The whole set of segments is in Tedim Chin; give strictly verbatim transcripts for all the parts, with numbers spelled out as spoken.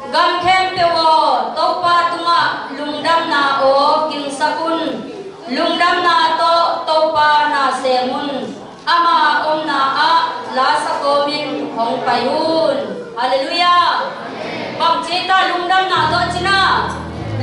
Gam khempeuh aw, Topa tungah lungdamna aw gingsak un. Lungdamna tawh Topa na sem un. Ama omna ah lasa kawmin hong pai un. Halleluiah. Bangci ta lungdamna tawh cina,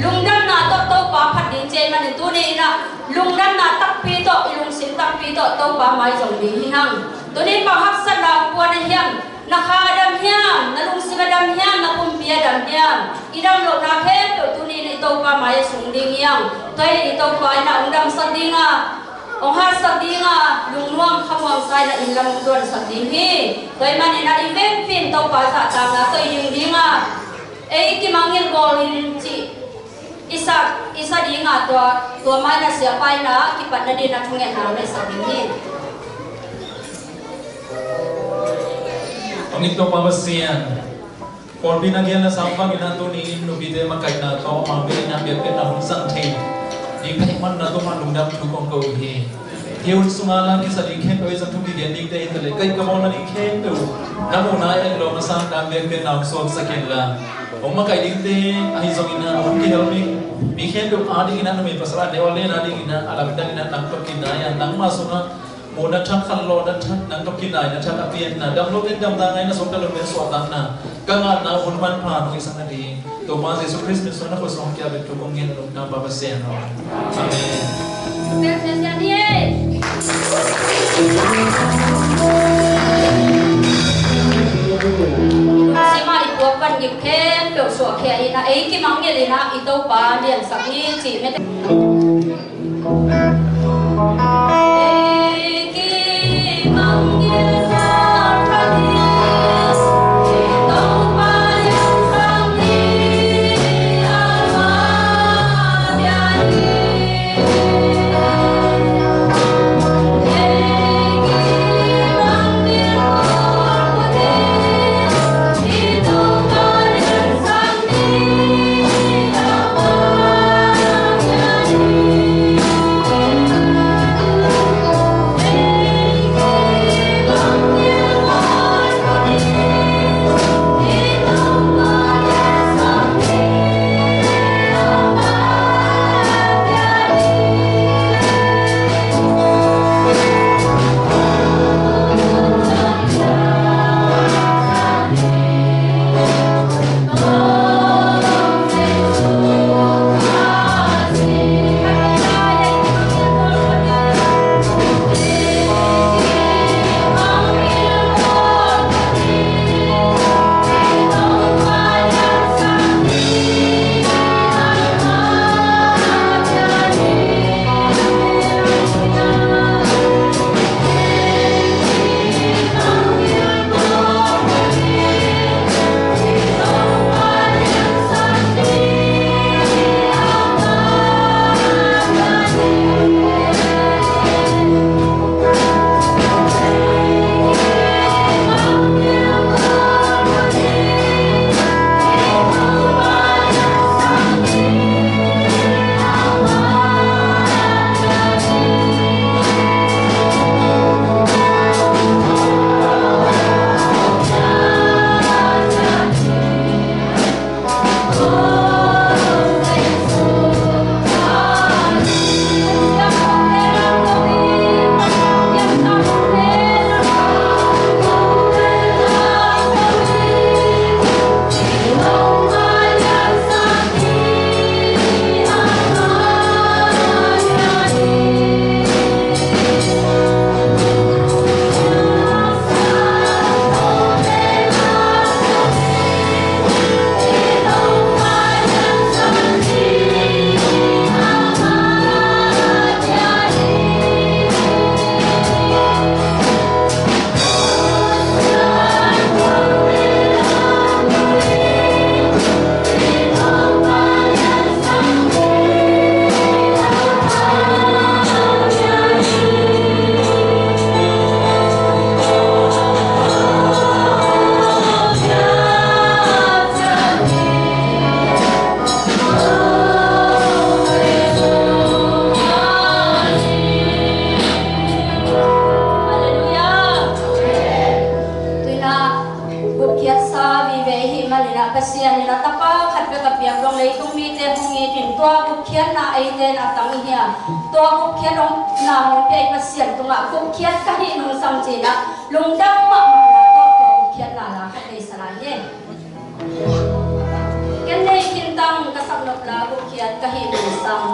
lungdamna tawh Topa phat ding ci ahih manin tuni in ah lungdamna takpi tawh, i lungsim takpi tawh Topa mai zong ding hi hang. Tuni bang haksatna puan a hiam, na kha a dam hiam, na lungsim a dam hiam, na pumpi a dam hiam, i dam lohna khempeuh tuni in i Topa mai a sung ding hi hang. Tua hi i Topa in ah hong damsak ding a, hong hatsak ding a, lungnuam khamuang sa in ah inn lam duansak ding hi. Tua ahih manin ah i vekpi in Topa zahtakna tawh i ding ding a, ei kimangngilh bawl in cih i sa, i sa ding a, tua, tua mai in ah siapa in ah kipatna ding in ah thungetna hong neihsak ding hi. Hong it Topa Pasian, pawlpi na gelna sang bangin ah tuni in nupite makaihna tawh amau min in ah biakpiakna hun zang thei ding ka hih manin ah Topa lungdam thu kong ko hi. Hih hun sungah lam kisa ding khempeuh i zang thu kigen dingte hi taleh ka it ka bawlna ding khempeuh na muhna a et lawm a sang dang biakpiakna hong suaksak inla, hong makaih dingte ahi zongin ah hong kihel mi, mi khempeuh adingin ah numei pasal a neu a len adingin ah a lamdang in ah nang tawh kinai a, nangmah sungah muhna thak, khanlawhna thak, nang tawh kinaina thak a pianna, dam lote in damna, ngaina sungte lote in suahtakna ka ngahna hun manpha nong hisak nading Topa Jesu Khrist min suang na khut sung kia bek thu kong ngen a lungdam Pa Pasian aw. Amen. Sima i puak van gik khempeuh suahkhia in ah ei kimangngilh in ah i Topa liansak ni cih mete. Pasian in a tapa khat bek a piak dong leitung mite hong it in, tua gupkhiatna eite in a tang i hi a, tua gupkhiatna hong pia i Pasian tungah gupkhiat ka hih nungsang ci-in a lungdam mahmahna tawh tua gupkhiatna la khat nei sa lai hi. Ken nei khin tang, ka sak nop la gupkhiat ka hih nungsang.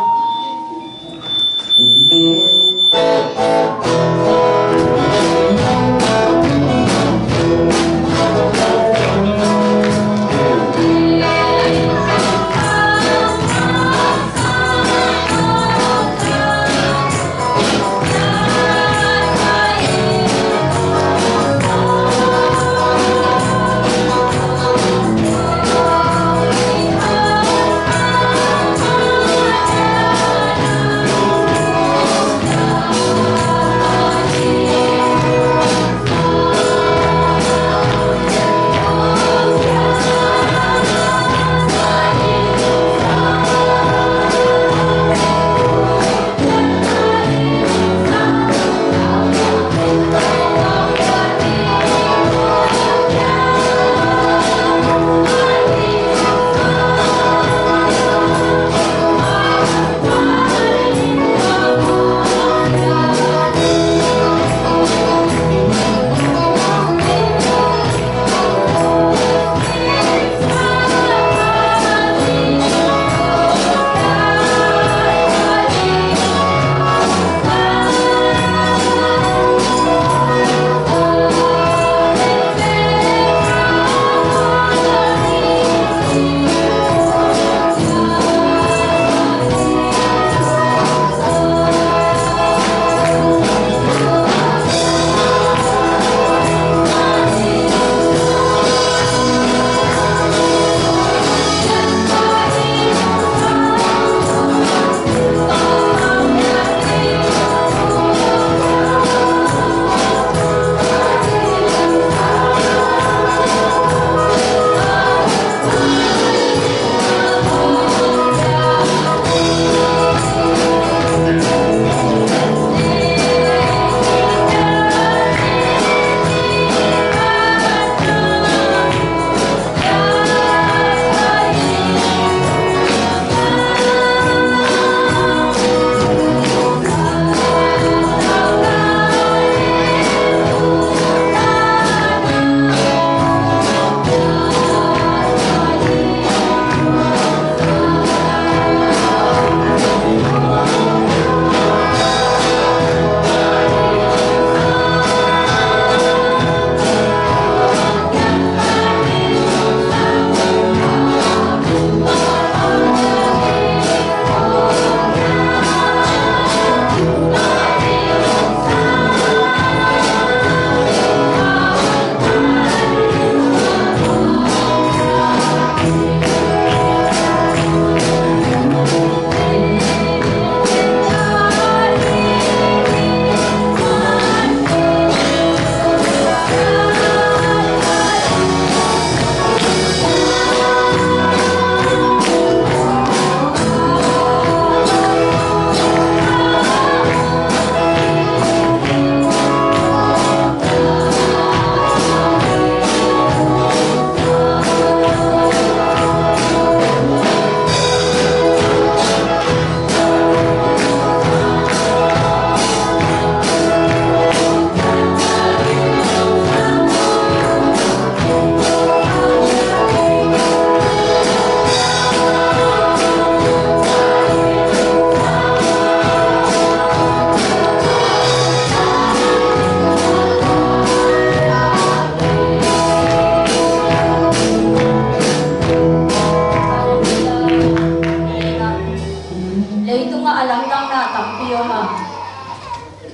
Leitungah a lamdangna tampi om a,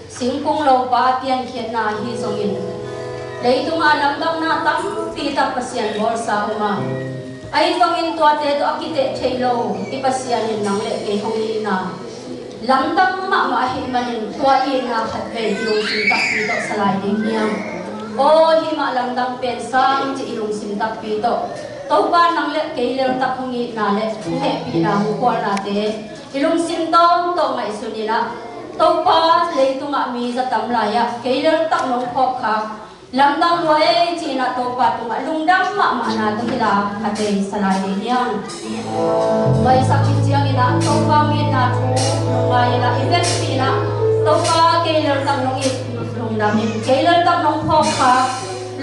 singkung lopa a piankhiatna ahi zongin, leitungah a lamdangna tampi tak Pasian bawlsa om a, ahi zongin tuate tawh a kiteh thei lo i Pasian in nang le kei hong itna lamdang mahmah ahih manin, tua itna khatvei i lungsim takpi tawh sa lai ding hiam? Aw, hih mah lamdang pen sam cih i lungsim takpi tawh Topa nang le kei leltak hong itna le hong hehpihna, hong khualnate i lungsim tawntawng ngaihsun in ah, Topa, leitungah mi za tam lai-ah kei leltak nong phawkkhak Lamdang lua ei ci-in ah Topa tungah lungdam mahmahna tawh hi la a tei sa lai ding hi hang. Tua i sak khit ciangin ah Topa mi-itna thu lungngai in ah i vekpi in ah Topa kei leltak nong it lungdam in, kei leltak nong phawk kha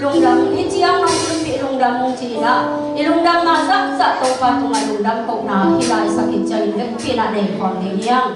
lungdam, hih ciang nong kilpih lungdam ung ci-in ah i lungdamna zahzah Topa tungah lungdam kohna hi la i sak khit ciangin vekpi in ah nei khawm ding hi hang.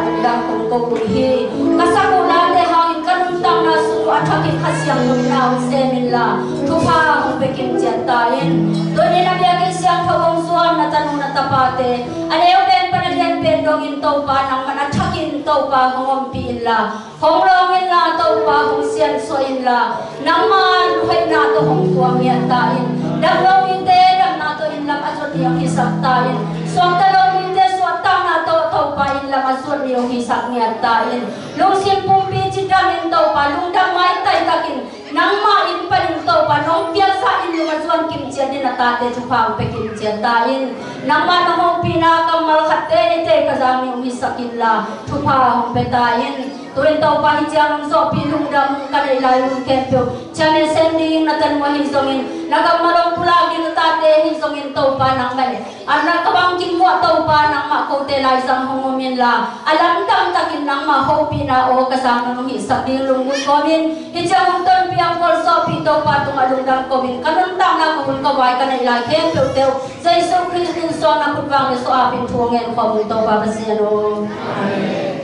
Lungdam kong ko uh hi. Ka sak uh late hangin ka nuntakna sung uh a thakin Kha Siangtho in na hong sem inla, thupha hong pia kim ciat ta in. Tuni-in a biakinn siangtho hong zuan na tanu na tapate, a neu pen pan a lian pen dongin Topa nangman a thakin Topa hong ompih inla, hong lawng inla, Topa hong siansuah inla, nangma lungheihna tawh hong tuam ngiat ta in. Damlo mite damna tawh inn lam a zuat ni hong hisak ta in. Suakta lo mite suahtakna tawh Topa inn lam a zuat ni hong hisak ngiat ta in. Lungsim pumpi cidamin Topa, lungdam maitai takin nangma inn panin Topa nong piaksa inn lung a zuan kim ciat dingin na tate thupha hong pia kim ciat ta in. Nangma nong hopihna kammal khatte eite ka zang ni hong hisak inla, thupha hong pia ta in. Tu-in Topa, hih ciang nong zawhpih lungdam ka neih lai lungkham peuh, Chairman Sending na tanu ahi zongin, na kammal hong pulak ding na tate ahi zongin Topa nangmah in a na ka bangkim uh ah Topa nangmah kote laizang hong om inla, a lamdang takin nangmah hopihna aw ka zang nong hihsak ding lunggulh kawmin, hih ciang hong tonpih a gualzawhpih Topa tungah lungdam kawmin, ka nuntakna ka hun ka vai ka neih lai khempeuhte uh Jesuh Khrist min suang na khut vang le suah apin thu hong ngen kawmin Topa Pasian aw. Amen.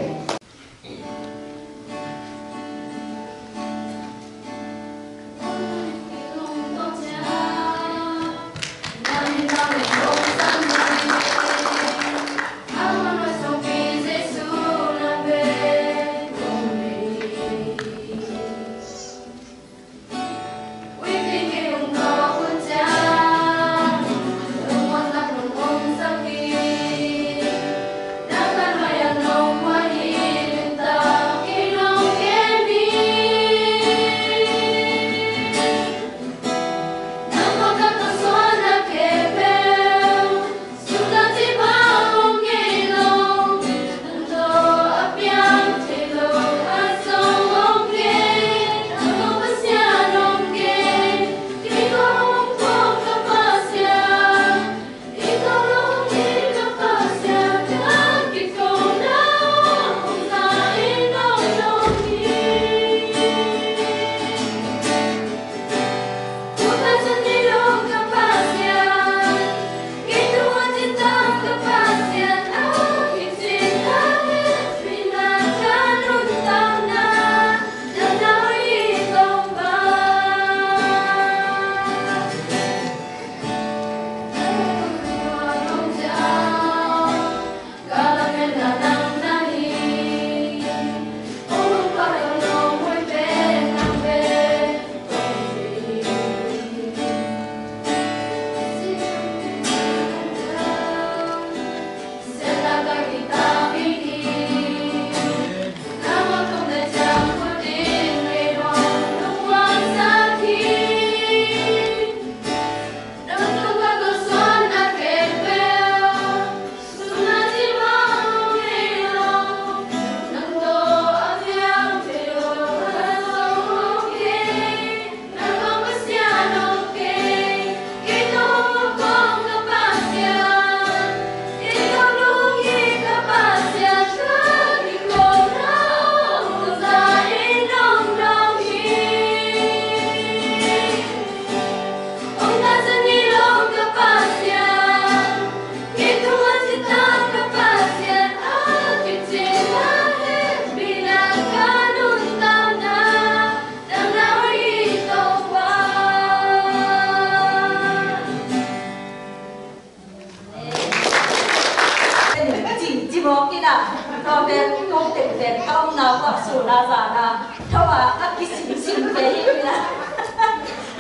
Ci, ci mawk in ah, tua pen kong tengteng ka omna, ka suhna zahna tho a, a kisimsim kei hi in ah.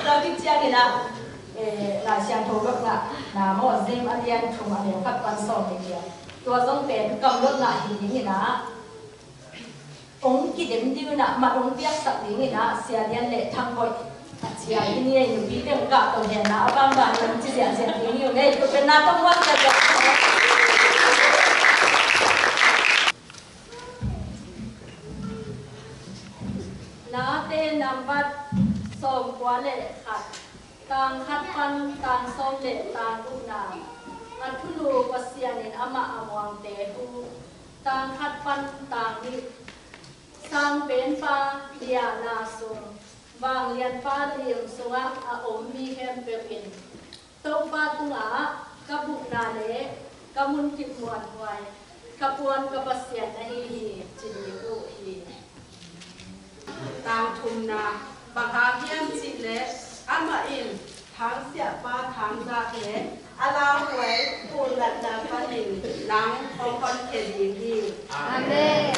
Tua khit ciangin ah, eh, Lai Siangtho lotna, na mawh James a lian thum a neu khat pan sawm le giat. Tua zong pen kam lotna hi ding in ah. Hong kidem ding in ah, man hong piaksak ding in ah, Sia Lian le Thang Hoih a ci a, i ni ei nupi teng kah tong hen na, a bangbang in hong ci ziahziah ding hi ung ei, tua pen na tong huat ziahziah. Nate nambat sawmkua le khat, tang khat pan tang sawm le tang gukna. A thulu Pasian in amah a muangte hu. Tang khat pan tang nih. Sangpenpa liahna sung, vanglianpa lim sungah a om mi khempeuh in Topa tungah ka bukna le ka munkip muanhuai, Ka puan ka Pasian ahi hi, ci ding uh hi. Tangthumna, bang hang hiam cih leh amah in thangsiahpa thangzak le a lauhuai pulnatna panin nang hong honkhia ding hi. Amen.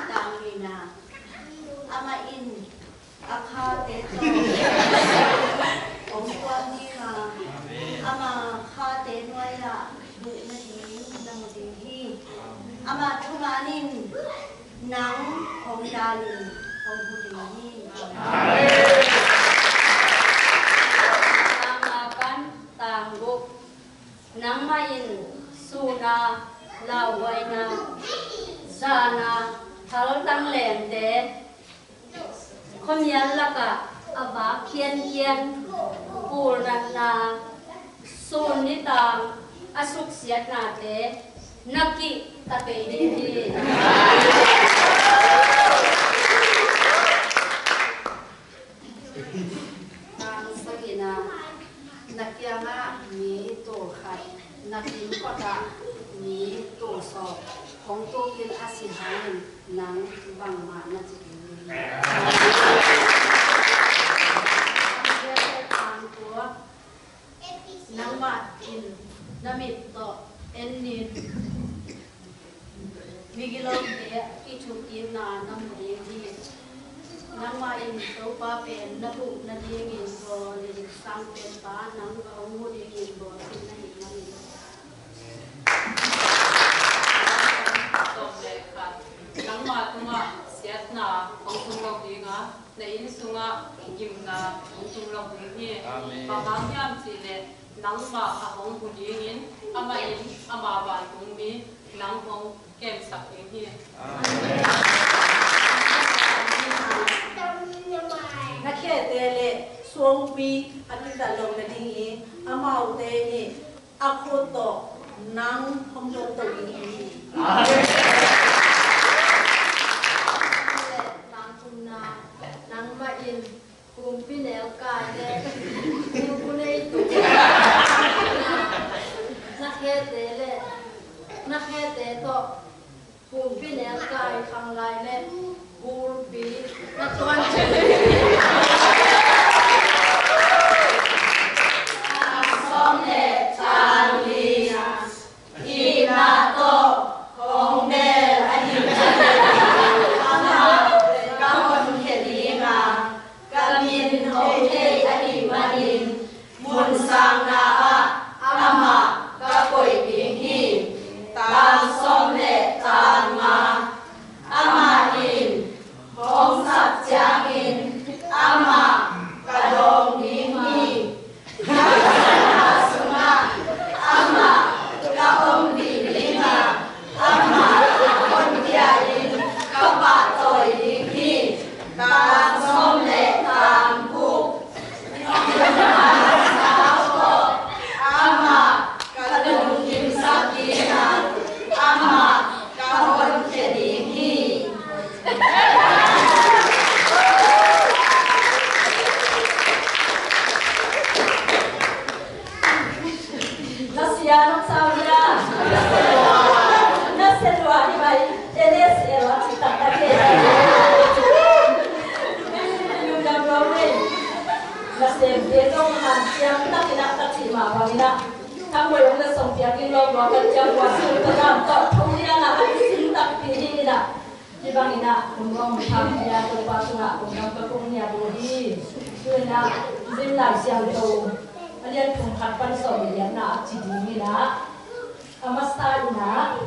Tangnihna, amah in a khate tawh hong kuan ding a, ama khate nuai-ah buh nading na mu ding hi. Ama thuman in nang hong dalin hong hu ding hi. Tangna pan tangguk, nangmah in sun a, lauhuaina, zan a, thaltang lengte, khuamial lakah a vak khiankhian, pulnatna, sun nitang a suksiatnate na kih ta kei ding hi. Tang sagihna, na kiangah mi tul khat, na kiang kotah mi tul sawm hong tukin a si hangin nang bangmah na ci ding hi. Tang tua, nangmah in na mit tawh en in, migilote i thukkikna na mu ding hi. Nangmah in Topa pen na huh nadingin bawl in, Sangpenpa nang a hong huh dingin bawl in na hih manin. Sawm le khat. Nangmah tungah siatna hong tung lo ding a, na inn sungah gimna hong tung lo ding hi. Amen. Bang hang hiam cih leh nangmah a hong huh dingin amah in ama vantungmi nang hong kemsak ding hi. Amen. Na khete le suangpi a kizat lo nading hi. Amaute in a khut tawh nang hong tuakto ding hi. Amen. Tangthumna, nangmah in kumpi nelkai le kumpi nei tuk, na khete le, na khete tawh kumpi nelkai khanglai le gulpi na tuan. Tang sawm le tang li. Itna tawh hong bel a hih manin amah ka honkhia ding a, ka min hong thei ahih manin mun sangna ah amah ka koih ding hi. Tang sawm le tang nga. Amah in hong sap ciangin amah ka dawng ding hi. Ka sungah amah ka ompih ding a, amah honkhia in ka pahtawi ding hi. Tang sawm le tang guk. Amah ka lungkimsak ding a, amah ka honkhia ding hi. Na sia nong sau hi a. Na sia lua hi mai. N S L a ci taktak hi. Lungdam lo nei. Na semte zong hanciam takin a ka cih mah bangin a, Thang Boi hong na song piak in lawm lua kan ciang ua sul ka dam tawh thong lian a, a kisin takpi hi in a. Hih bangin ah, kong lawm thang hi a, Topa tungah kong dam ka kong niat uh hi. Tu-in ah, Zin Lai Siangtho a lian thum khat pan sawm le giatna ah ci dingin ah, a masa in ah,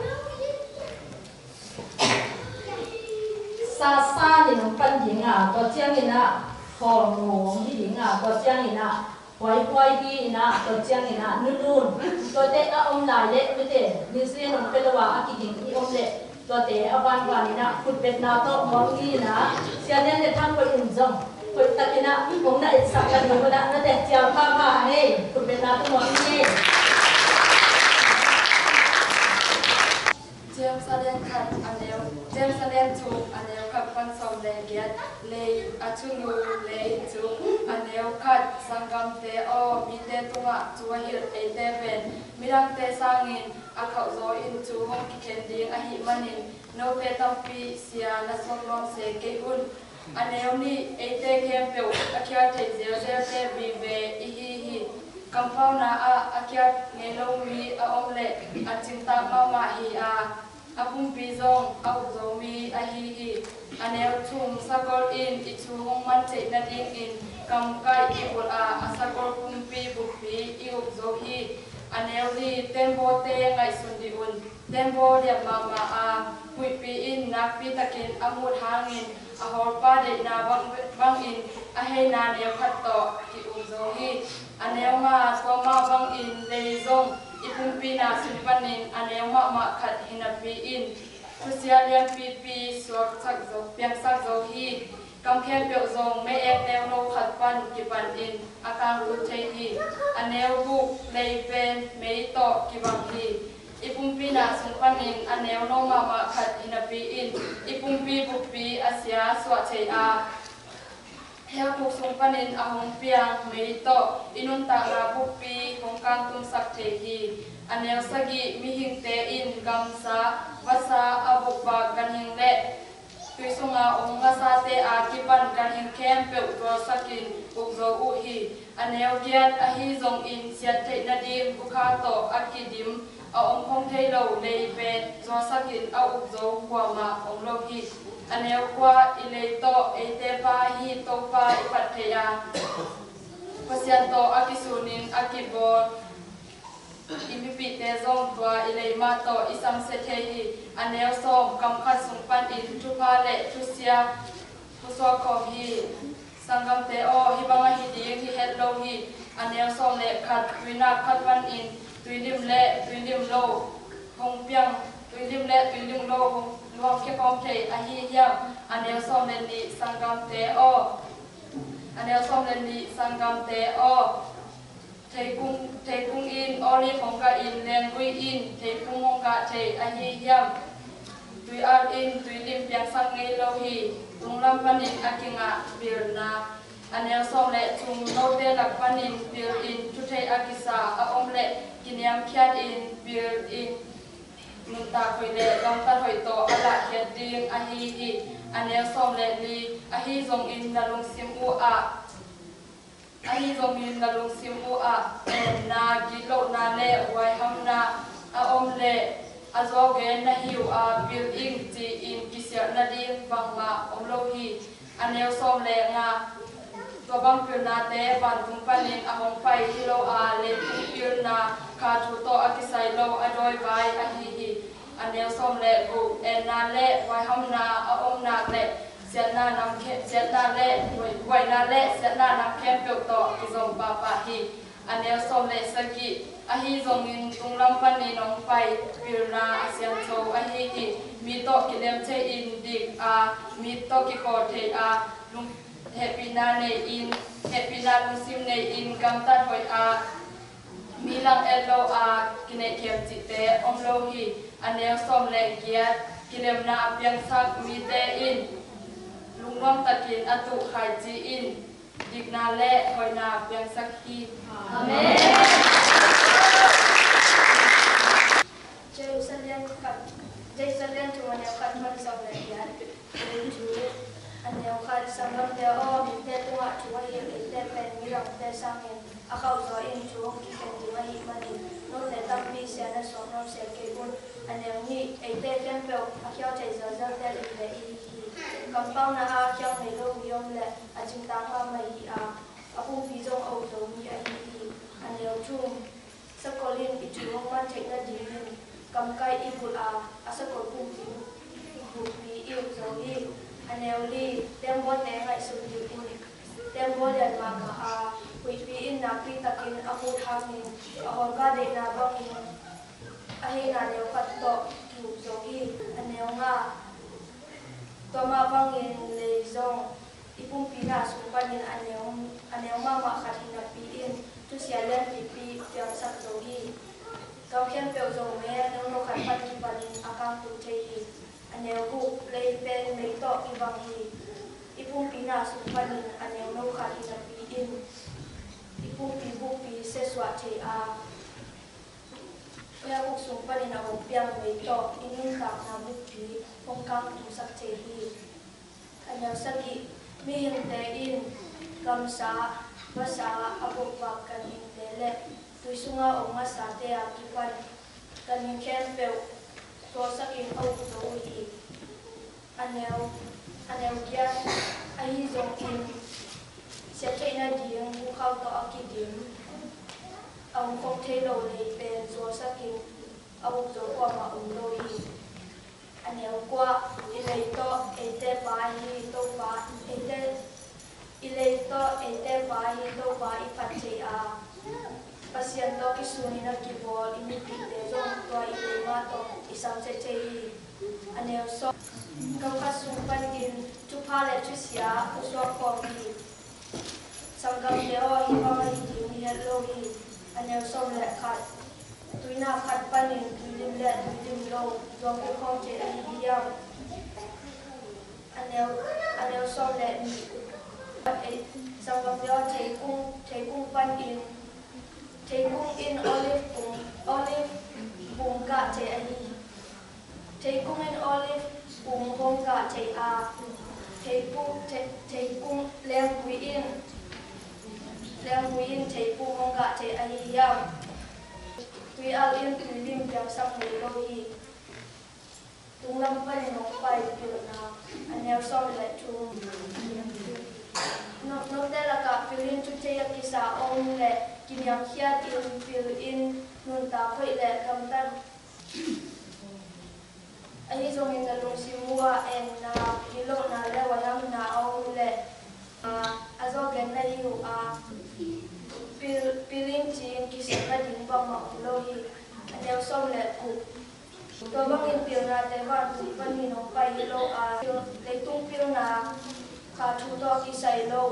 sa sa nin hong pan ding a, tua ciangin ah, khawl ngawng hi ding a, tua ciangin ah, huaihuai hi in ah, tua ciangin ah, nunun, tuate a om lai leh mite, New Zealand hong pia lo a, a kiging i om leh, tuate a vanvan in ah, khutbetna tawh muang ni in ah, Sia Lian le Thang Boi in zong hoih takin ah, hong na etsak ka ding un ah, na tek cial phapha a ngei, khutbetna tawh muang ni. James a lian khat a neu, James a lian thum a neu khat pan sawm le giat. Lei a thulu lei thu. A neu khat. Sanggamte aw, mite tungah thu a hilh eite pen midangte sangin a khauhzaw in thu hong kikhen ding ahih manin note tampi sia na suak nuam se kei un. A neu nih. Eite khempeuh a khial thei zelzelte vive i hi hi. Kampauna ah a khial ngei lo mi a om leh a cingtak mahmah hi a, a pumpi zong a ukzo mi ahi hi. A neu thum. Sakol in i thu hong man theih nadingin kamkaih i bulh a, a sakol pumpi buppi i ukzo hi. A neu li. Tembawte ngaihsun dih un. Tembaw lian mahmah a, huihpi in nakpi takin a mut hangin a hawlpa deihna bang, bangin a heina neu khat tawh ki-ukzo hi. A neu nga. Tua mah bangin lei zong i pumpina sung panin a neu mahmah khat hi napi in thusia lianpipi suaksak zo, piangsak zo hi. Kam khempeuh zong me-ek neuno khat pan kipanin a kangtum thei hi. A neu guk. Lei pen mei tawh kibang hi. I pumpina sung panin a neuno mahmah khat hi napi in i pumpi buppi a sia suah thei a, hell khuk sung panin a hong piang mei tawh i nuntakna buppi hong kangtumsak thei hi. A neu sagih. Mihingte in gamsa, vasa, a bukvak ganhing le tui sunga om ngasate a kipan ganhing khempeuh tualsakin ukzo uh hi. A neu giat. Ahi zongin siat theih nading bukha tawh a kidim a om khong thei lo lei pen tualsakin a ukzo kuamah om lo hi. A neu kua. I lei tawh eite pa hi Topa i phat thei a, Pasian tawh a kisunin a kibawl i mipihte zong tua i lei mah tawh i samsia thei hi. A neu sawm. Kam khat sung panin thupha le thusia pusuak khawm hi. Sanggamte aw, hih bang ahi ding hi het lo hi. A neu sawm le khat. Tuinak khat panin tuilim le tuilim lo hong piang, tuilim le tuilim lo hong luang khia khawm thei ahi hiam? A neu sawm le nih. Sanggamte aw, a neu sawm le nih. Sanggamte aw, theikung, theikung in olive hong kah in, lenggui in theikung hong kah thei ahi hiam? Tui al in tuilim piangsak ngei lo hi. Tunglam panin a kingah pilna. A neu sawm le thum. Note lak panin pil in thutheih a kisa a om leh kiniamkhiat in pil in nuntak hoih le gamtat hoih tawh a lahkhiat ding ahi hi. A neu sawm le li. Ahi zongin na lungsim uh ah, ahi zongin na lungsim uh ah enna, gitlohna le huaihamna a om leh a zuau gen na hi uh a, pil ing ci-in kisialh nading bangmah om lo hi. A neu sawm le nga. Tua bang pilnate vantung panin a hong pai hi lo a, leitung pilna kha thu tawh a kisai lo a dawivai ahi hi. A neu sawm le guk. Enna le huaihamna a om nak le siatna nam khe-, siatna le buai-, buaina le siatna nam khempeuh tawh kizom pahpah hi. A neu sawm le sagih. Ahi zongin tunglam panin hong pai pilna a siangtho ahi hi. Mi tawh kilem thei in dik a, mi tawh kikhawl thei a, lung-, hehpihna nei in, hehpihna lungsim nei in gamtat hoih a, mi lang et lo a kineihkhem cihte om lo hi. A neu sawm le giat. Kilemna a piangsak mite in lungnuam takin a tuh khaici in dikna le hoihna piangsak hi. Amen. James a lian khat, James a lian thum a neu khat pan sawm le giat. Thu. A neu khat. Sanggamte aw, mite tungah thu a hilh eite pen midangte sangin a khauhzaw in thu hong kikhen ding ahih manin note tampi sia na suak nuam se kei un. A neu nih. Eite khempeuh a khiau thei zelzelte vive i hi hi. Kampauna ah khiau ngei lo mi om leh a cingtak mahmah hi a, a pumpi zong a ukzo mi ahi hi. A neu thum. Sakol in i thu hong man theih nadingin kamkaih i bulh a, a sakol pumpi buppi i ukzo hi. A neu li. Tembaw te ngaihsun dih un. Tembaw lian mahmah a, huihpi in nakpi takin a mut hangin a hawlpa deihna bangin a heina neu khat tawh ki-ukzo hi. A neu nga. Tua mah bangin lei zong i pumpina sung panin a neu, a neu mahmah khat hi napi in thusia lianpipi piangsak zo hi. Gam khempeuh zong me neuno khat pan kipanin a kang Kul thei hi. A neu guk, lei pen mei tawh kibang hi. I pumpi na sung panin a neu no khat hi napi in i pumpi bukpi siasuah thei a, khuia guk sung panin a hong piang mei tawh i nuntakna bukpi hong kangtumsak thei hi. A neu sagih, mihingte in gamsa, vasa a bokvak ganhingte le tui sunga om ngasate a kipan ganhing khempeuh tuasakin a uk zo uh hi. A neu, a neu giat, ahi zongin sia theih nading hukhau tawh a kidim a hong khong thei lo lei pen zuasakin a uk zo kuamah om lo hi. A neu kua, i lei tawh eite pa hi Topa, eite, i lei tawh eite pa hi Topa i phat thei a, Pasian tawh kisunin a kibawl i mipihte zong tua i lei mah tawh i samsia thei hi. A neu sawm, gam khat sung panin thupha le thusia hong suak khawm hi. Sanggamte aw, hih bang ahi ding i het lo hi. A neu sawm le khat, tuina khat panin tuilim le tuilim lo zuang kikhawm thei ahi hiam? A neu, a neu sawm le nih, ei, sanggamte aw, theikung, theikung panin, theikung in olive kung, olive kung gah thei ahi, theikung in olive kung hong gah thei a, theikung, thei, theikung lengpui in, lengpui in theikung hong gah thei ahi hiam? Tui al in tuilim piangsak ngei lo hi. Tunglam panin hong pai pilna, a neu sawm le thum. No, note lakah pil in thu thei a kisa om le kiniamkhiat in pil in nuntak hoih le gamtat, ahi zongin na lungsim uh ah enna, gitlohna le huaihamna a om uh le, a, a zawh gen na hi uh a, pil, pil in ci-in kisik nading bangmah om lo hi. A neu sawm le guk. Tua bangin pilnate vantung panin hong pai hi lo a, leitung pilna kha thu tawh kisai lo,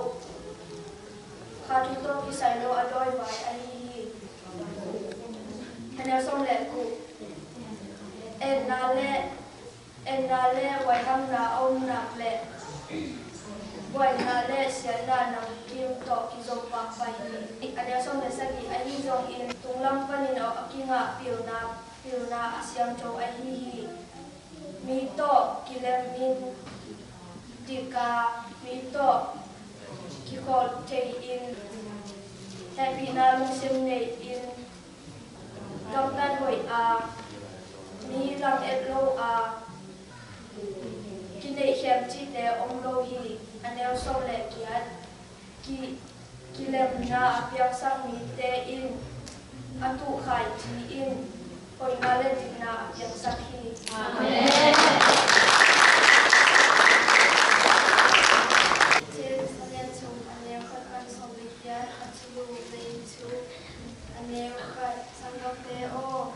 kha thu tawh kisai lo a dawivai ahi hi. A neu sawm le guk. Enna le, enna le huaihamna a om nak le buaina le siatna namkim tawh kizom pahpah hi. A neu sawm le sagih. Ahi zongin tunglam panin a kingah pilna, pilna a siangtho ahi hi. Mi tawh kilemin dik a, mi tawh kikholh thei in, hehpihna lungsim nei in, gamtat hoih a, mi lamet lo a, kineihkhem cihte om lo hi. A neu sawm le giat. Ki, kilemna a piangsak mite in a tuhkhai ci-in hoihna le dikna a piangsak hi. Amen. James a lian thum, a neu khat pan sawm le giat. A thulu nei thu. A neu khat. Sanggamte aw,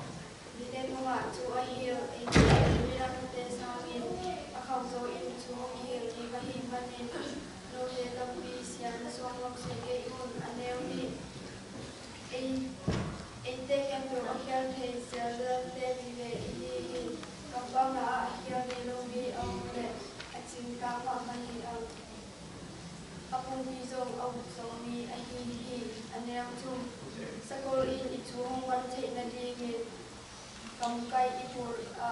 Mite tungah thu a hilh eite midangte sangin a khauh zo in thu hong kihilh ding ahih manin note tampi sian na suang lawk seh kei un. A neu nih. Ei, eite khempeuh a khial thei Zeldalte vive i hi hi. Kampau na ah a khial ngei lo mi a om leh a cingkang mahmah hi ang. A pumpi zong a uk zo mi ahi hi. A neu thum. Sakol in i thu hong man theih nadingin kamkai i pul a,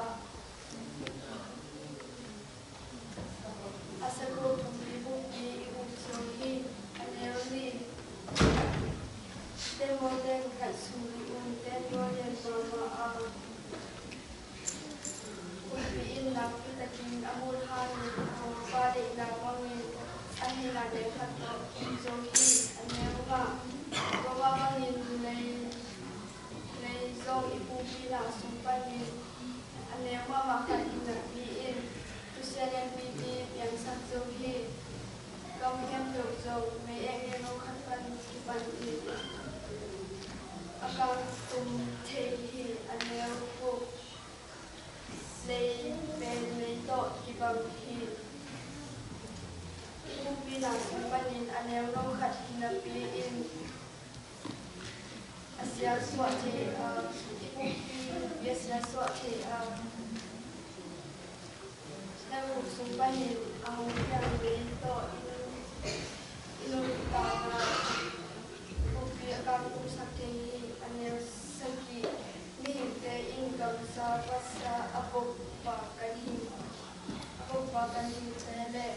a sakol pumpi bukpi i uk zo hi. A neu li. Temo teng khat sum li un, ten tua lian mahmah a. Kumpi in nakpi takin a mut hangin a hong pa deihna bangin a hihna deng khat tawh kip zo hi. A neu nga. Tua mah bangin lei, lei zong i pumpi na sung panin a neu mahmah khat hi napi in thusia lianpipi piangsak zo hi. Gam khempeuh zong mei ek ngei lo khat pan kipan in a kangtum thei hi. A neu guk. Lei pen mei tawh kibang hi. I pumpi na sung panin a neu no khat hi napi in a siasuah thei a, i pumpi a siasuah thei a, Sung panin a hong piang lei tawh i nuntakna buppi a kangkungsak thei hi. A neu sagih, mihingte in gamsa, vasa a bokpa kan hi, a bokpa kan hi cih leh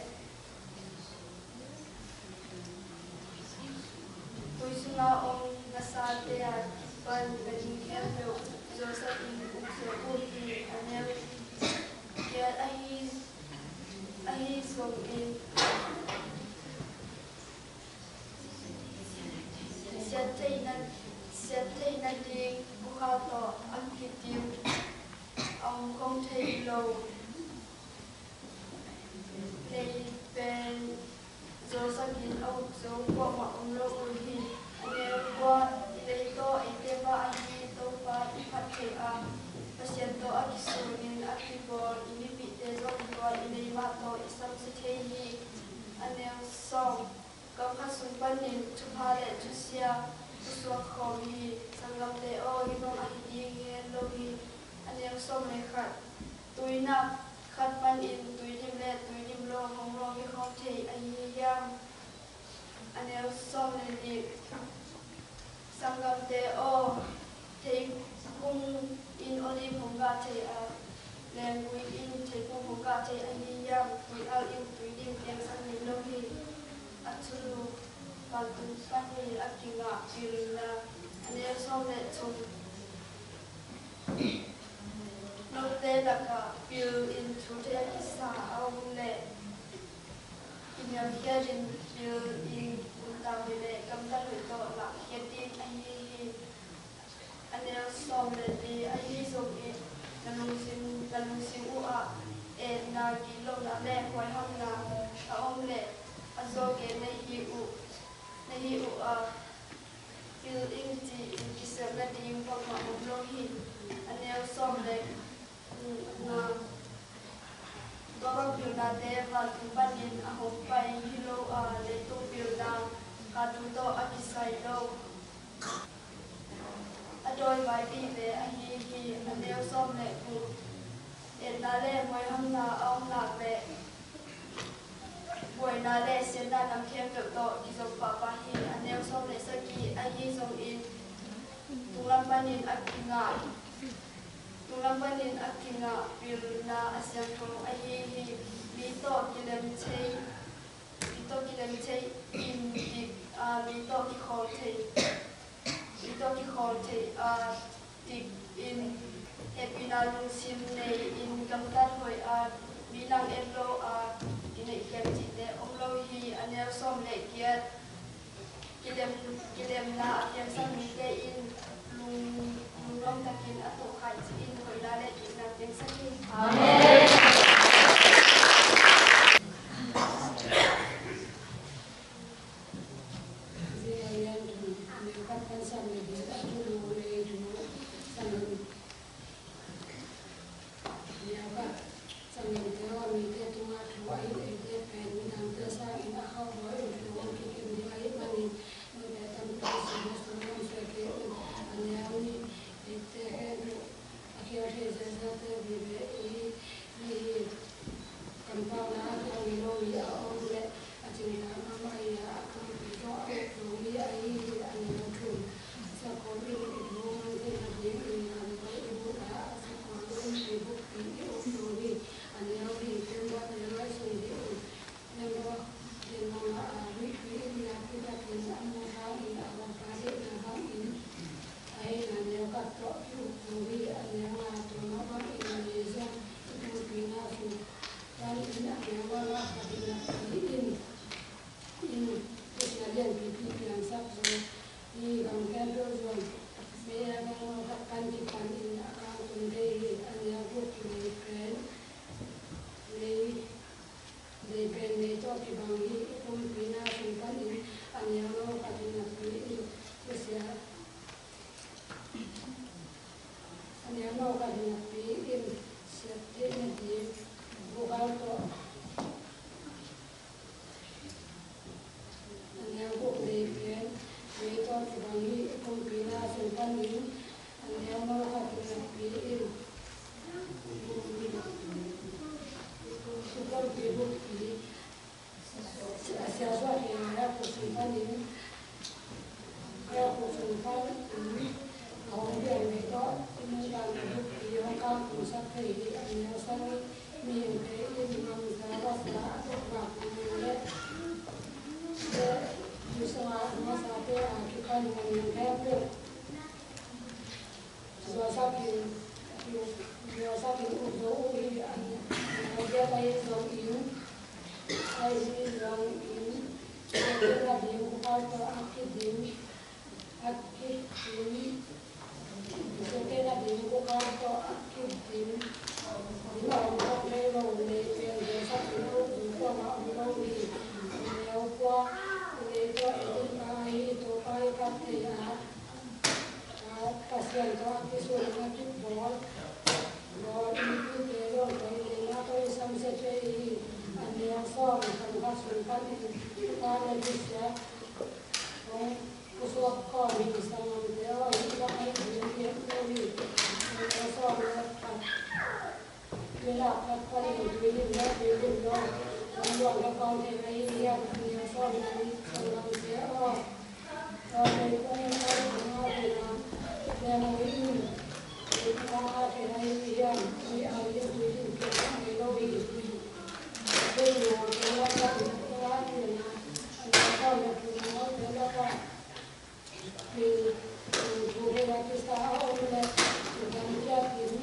tui sunga om vasate a kipan na ding khempeuh zuausakin uksuak uh hi. A neu giat, ahi, ahi zongin siat theihna, siat theihna ding kukha tawh a kidim a om khong thei lo. Lei pen zuausakin a uk zo kuamah om lo uh hi. A neu kua, i lei tawh eite pa ahi Topa i phat thei a, Pasian tawh a kisungin a kibawl i mipihte zong tua i lei mah tawh i samsia thei hi. A neu sawm, gam khat sung panin thupha le thusia pusuak khawm hi. Sanggamte aw, hih bang ahi ding hi lo hi. A neu sawm le khat, tuinak khat panin tuidim le tuidim lo hong lawng hi khawm thei ahi hiam? A neu sawm le nih, sanggamte aw, theikung in olive hong gah thei a, lenggui in theikung hong gah thei ahi hiam? Tuial in tuidim piangsak ngei lo hi. A thulu, vantung panin a kingah pilna. A neu sawm le thum, note lakah pil in thu thei a kisa a om leh, kiniamkhiat in pil in um ta hi leh gamtat hoih tawh lahkhiat ding ahi hi. A neu sawm le li, ahi zongin na lungsim, na lungsim uh ah etna, gitlohna le huaihamna a om leh a zawh gen na hi uh, na hi uh a, pil ing ci-in kisem nading bangmah om lo hi. A neu sawm le nga, tua bang pilnate vantung panin a hong pai hi lo a, leitung pilna kha tu tawh a kisai lo, a dawi vaipih ve ahi hi. A neu sawm le guk, etna le huaihamna a om nak leh buaina le siatna nam khempeuh tawh kizom pahpah hi. A neu sawm le sagih, ahi zongin tunglam panin a kingah, tunglam panin a kingah pilna a siangtho ahi hi. Mi tawh kilem thei, mi tawh kilem thei in dik, ah, mi tawh kikhawl thei, mi tawh kikhawl thei a dik in, hehpihna lungsim nei in gamtat hoih a, mi nang et lo a kineihkhiat cihte om lo hi. A neu sawm le giat, kilem, kilemna a piangsak mite in lung, lungnuam takin a tohkhaih ci-in hoihna le itna piangsak hi. Amen. Sanggamte aw, mite tungah thu a hilh eite pen midangte sangin a khauhbawl in thu hong kikim ding ahih manin, note tampi sungah sungah hong suak kei un. A neu nih, eite khempeuh a khial thei ziahziahte vive i hi hi. Kampau la a kiang ngei lo mi a om leh a cingkang mahmah hi a, a kumpi zong a uktu mi ahi hi. A neu thum, sakawm in i thu mang theih nadingin gamkol i buk a, a sakawm in i bukpi i uktu hi. A neu li, pemdan le luaisung dih un. A siasuah kei a, a khutsung panin, a khutsung panin a hong piang mi tawh i nungta na bukpi hong kalkungsak thei hi. A neu sangin mihingte in ngamsa lasa a tuk ngak nung le, le, misa masate a kipan nung khempeuh zuasakin, zuasakin uk zo uh hi. A neu giat ahi zongin, ahi zongin, suakta na ding kukal tawh a kidim, a kidim, suakta na ding kukal tawh a kidim, dim a om thei lo, lei pen zuasakin uk zo kuamah om lo hi. A neu kua, lei tawh Eden pa ahi Topa i kat thei a, Pasian tawh a kisun a kibawl, bawl mipite zong koi lei na tawh i samsia thei hi. A neu sawm, khan khat sung panin, ka le kisia hong pusuak kawm hi. Sanggamte aw, hih bang ahi ding hi lo hi. A neu sawm le khat. Tui lak khat panin tui lim lo, tui lim lo, hong luang ka pau thei ahi hiam? A neu sawm le nih, sanggamte aw, tawmvei kung in tawmvei kung a thei na, lengui in tui kung a thei ahi hiam? Tui au in tui lim kei a ngei lo hi. Tui lim lo, tui lam panin tui a thei na, a neu sawm le thum, tui lam panin Thu hela kisa a om le, gamciat in,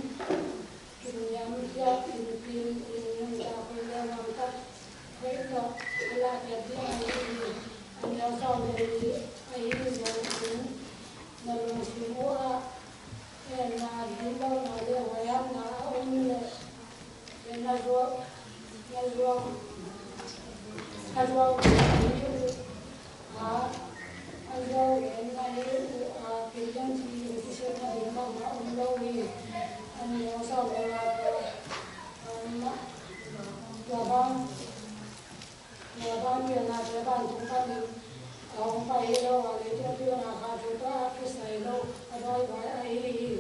gamciat in, pil in, nuntak hoih le gamtat hoih tawh hela kiat ding ahi hi. A neu sawm le li ahi zongin, na lungsim uh ah, enna, gitlohna le huaihamna a om le, na zuau, na zuau, na zuau, a, a zuau, na hi uh a, kei dang ci in kisiatna ding bangmah om lo hi. A neu sawm le nga, a, tua bang, tua bang pilnate vantung panin a hong pai hi lo a, leitungah pilna kha thu tawh a kisai lo a dawivai ahi hi.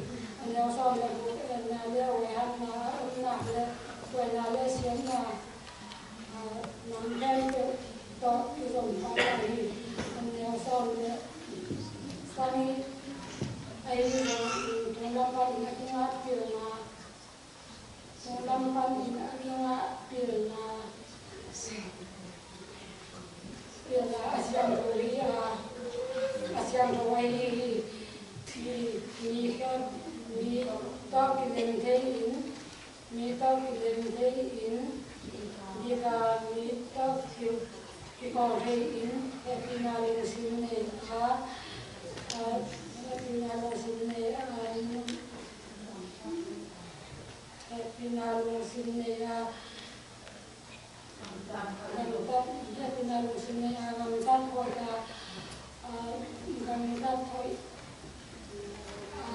A neu sawm le guk, enna le huaihamna a om nak le, huaina le siatna, a, nam khempeuh tawh kizom pah hi. A neu sawm le sagih ahi zongin, tunglam panin a kingah pilna, tunglam panin a kingah pilna, pilna a siangtho hi a, a siangtho ahi hi. Mi, mi khat, mi tawh kilem thei in, mi tawh kilem thei in, bika mi tawh ki, kikawl thei in, hehpihna lungsim nei a, a, hehpihna lungsim nei a, hehpihna lungsim nei a, gamtat, hehpihna lungsim nei a, gamtat hoih a, a, gamtat hoih a,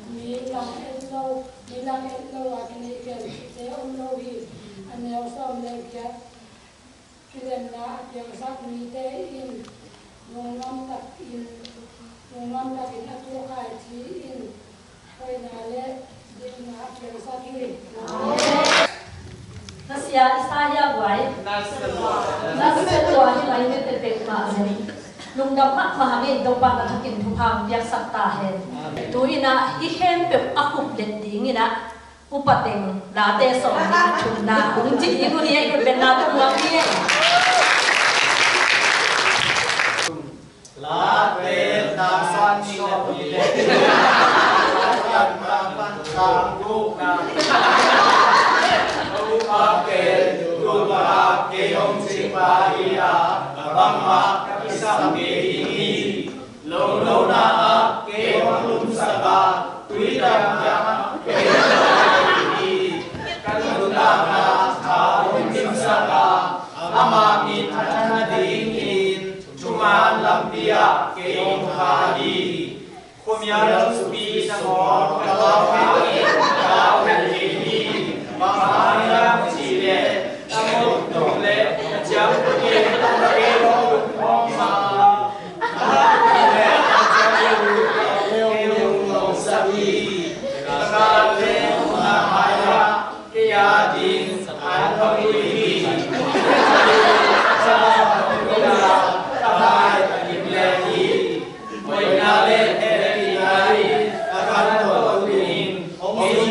mi lang et lo, mi lang et lo a, kinei khempeuhte om lo hi. A neu sawm le giat, kilemna a piangsak mite in lungnuam takin, lungnuam takin a tukhai ci-in hoihna le dikna a piangsak hi. Na sia i sa hia guai? Na sia tua hi mai, mete pek mah zen. Lungdam mahmah hang ei, Topa na thakin thupha piaksak ta hen. Tu-in ah hih khempeuh a khup let dingin ah upa teng late sawm nih thumna hong ci ding uh hi. Ei, khut beng na tung uh hi. Late na sawm nih le thum na pan tang guk na. Upa pen tupa kei hong ci pa hi a, a bangmah ka kisam kei ding hi. Lolona ah kei hong lumsak a, tui dam dam ah kei hong lumsak hi. Ka nuntakna tha hong dimsak a, ama min a tha nadingin thuman lampi ah kei hong pha hi. Khuamial thupi nangawn ka lau hangin ka lau het kei hi. Bang hang hiam cih leh na mawh tawh le na ciang tawh kei tawh kei hong lungkhawm a, na mawh tawh le na ciang tawh kei hong lungkhawm sak hi. Ka kal le na mai-ah kei a di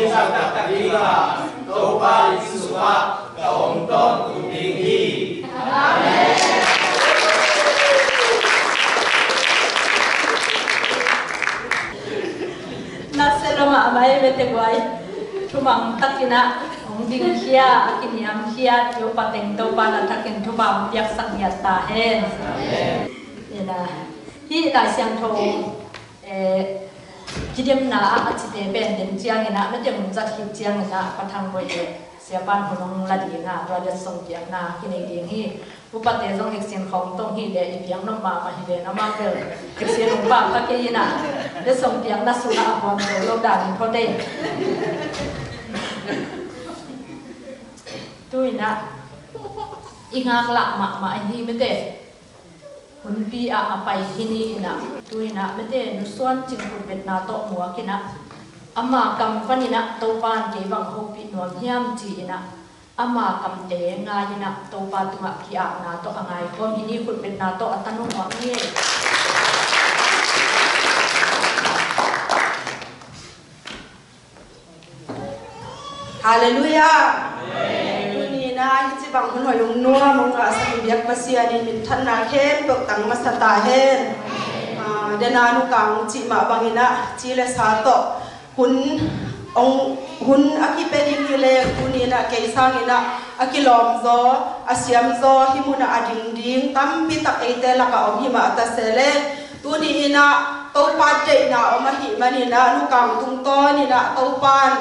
Taktak ding a, Topa inn sungah ka om tawntung ding hi. Nasia lo mahmah ei, bete guai. Thumang takin ah hong dingkhia, a kiniamkhiat i upa teng Topa na takin thupha hong piaksak ngiat ta hen. Amen. Ina, hih Lai Siangtho, eh, kidemna ah a cite pen den ciangin ah, mete mun zat khit ciangin ah, Pa Thang Boih le Sia Pan hun hong la ding a, tua letsong piakna kinei ding hi. Upate zong eksin khawng tong hi leh i piang nop mahmah hi leh, amau bel eksin hong pah kha kei in ah, letsong piakna sungah a huam zo lo dan in phot ei. Tu in ah i ngaklah mahmah ahi, mete hunpi ah a pai hi ni in ah, tu in ah mete Nu Suan Cing khutbetna tawh muak in ah, ama kam panin ah Topa in kei bang hopih nuam hiam ci in ah, ama kamte ngai in ah Topa tungah ki-apna tawh a ngaikhawm hi ni. Khutbetna tawh a tanu muak ni. Halleluiah. Tuni in ah hici bang hun hoih hong nuam hong ngahsak biak Pasian in minthanna khempeuh tang masa ta hen. Ah, dena Nu Kang cih mah bangin ah ci le sa tawh hun hong, hun a kipia ding hi leh, tuni in ah kei sangin ah a kilawmzaw, a siamzaw, hih munah a ding ding tampi tak eite lakah om hi mah ta se leh, tuni in ah Topa deihna om ahih manin ah Nu Kang tungtawn in ah Topa in,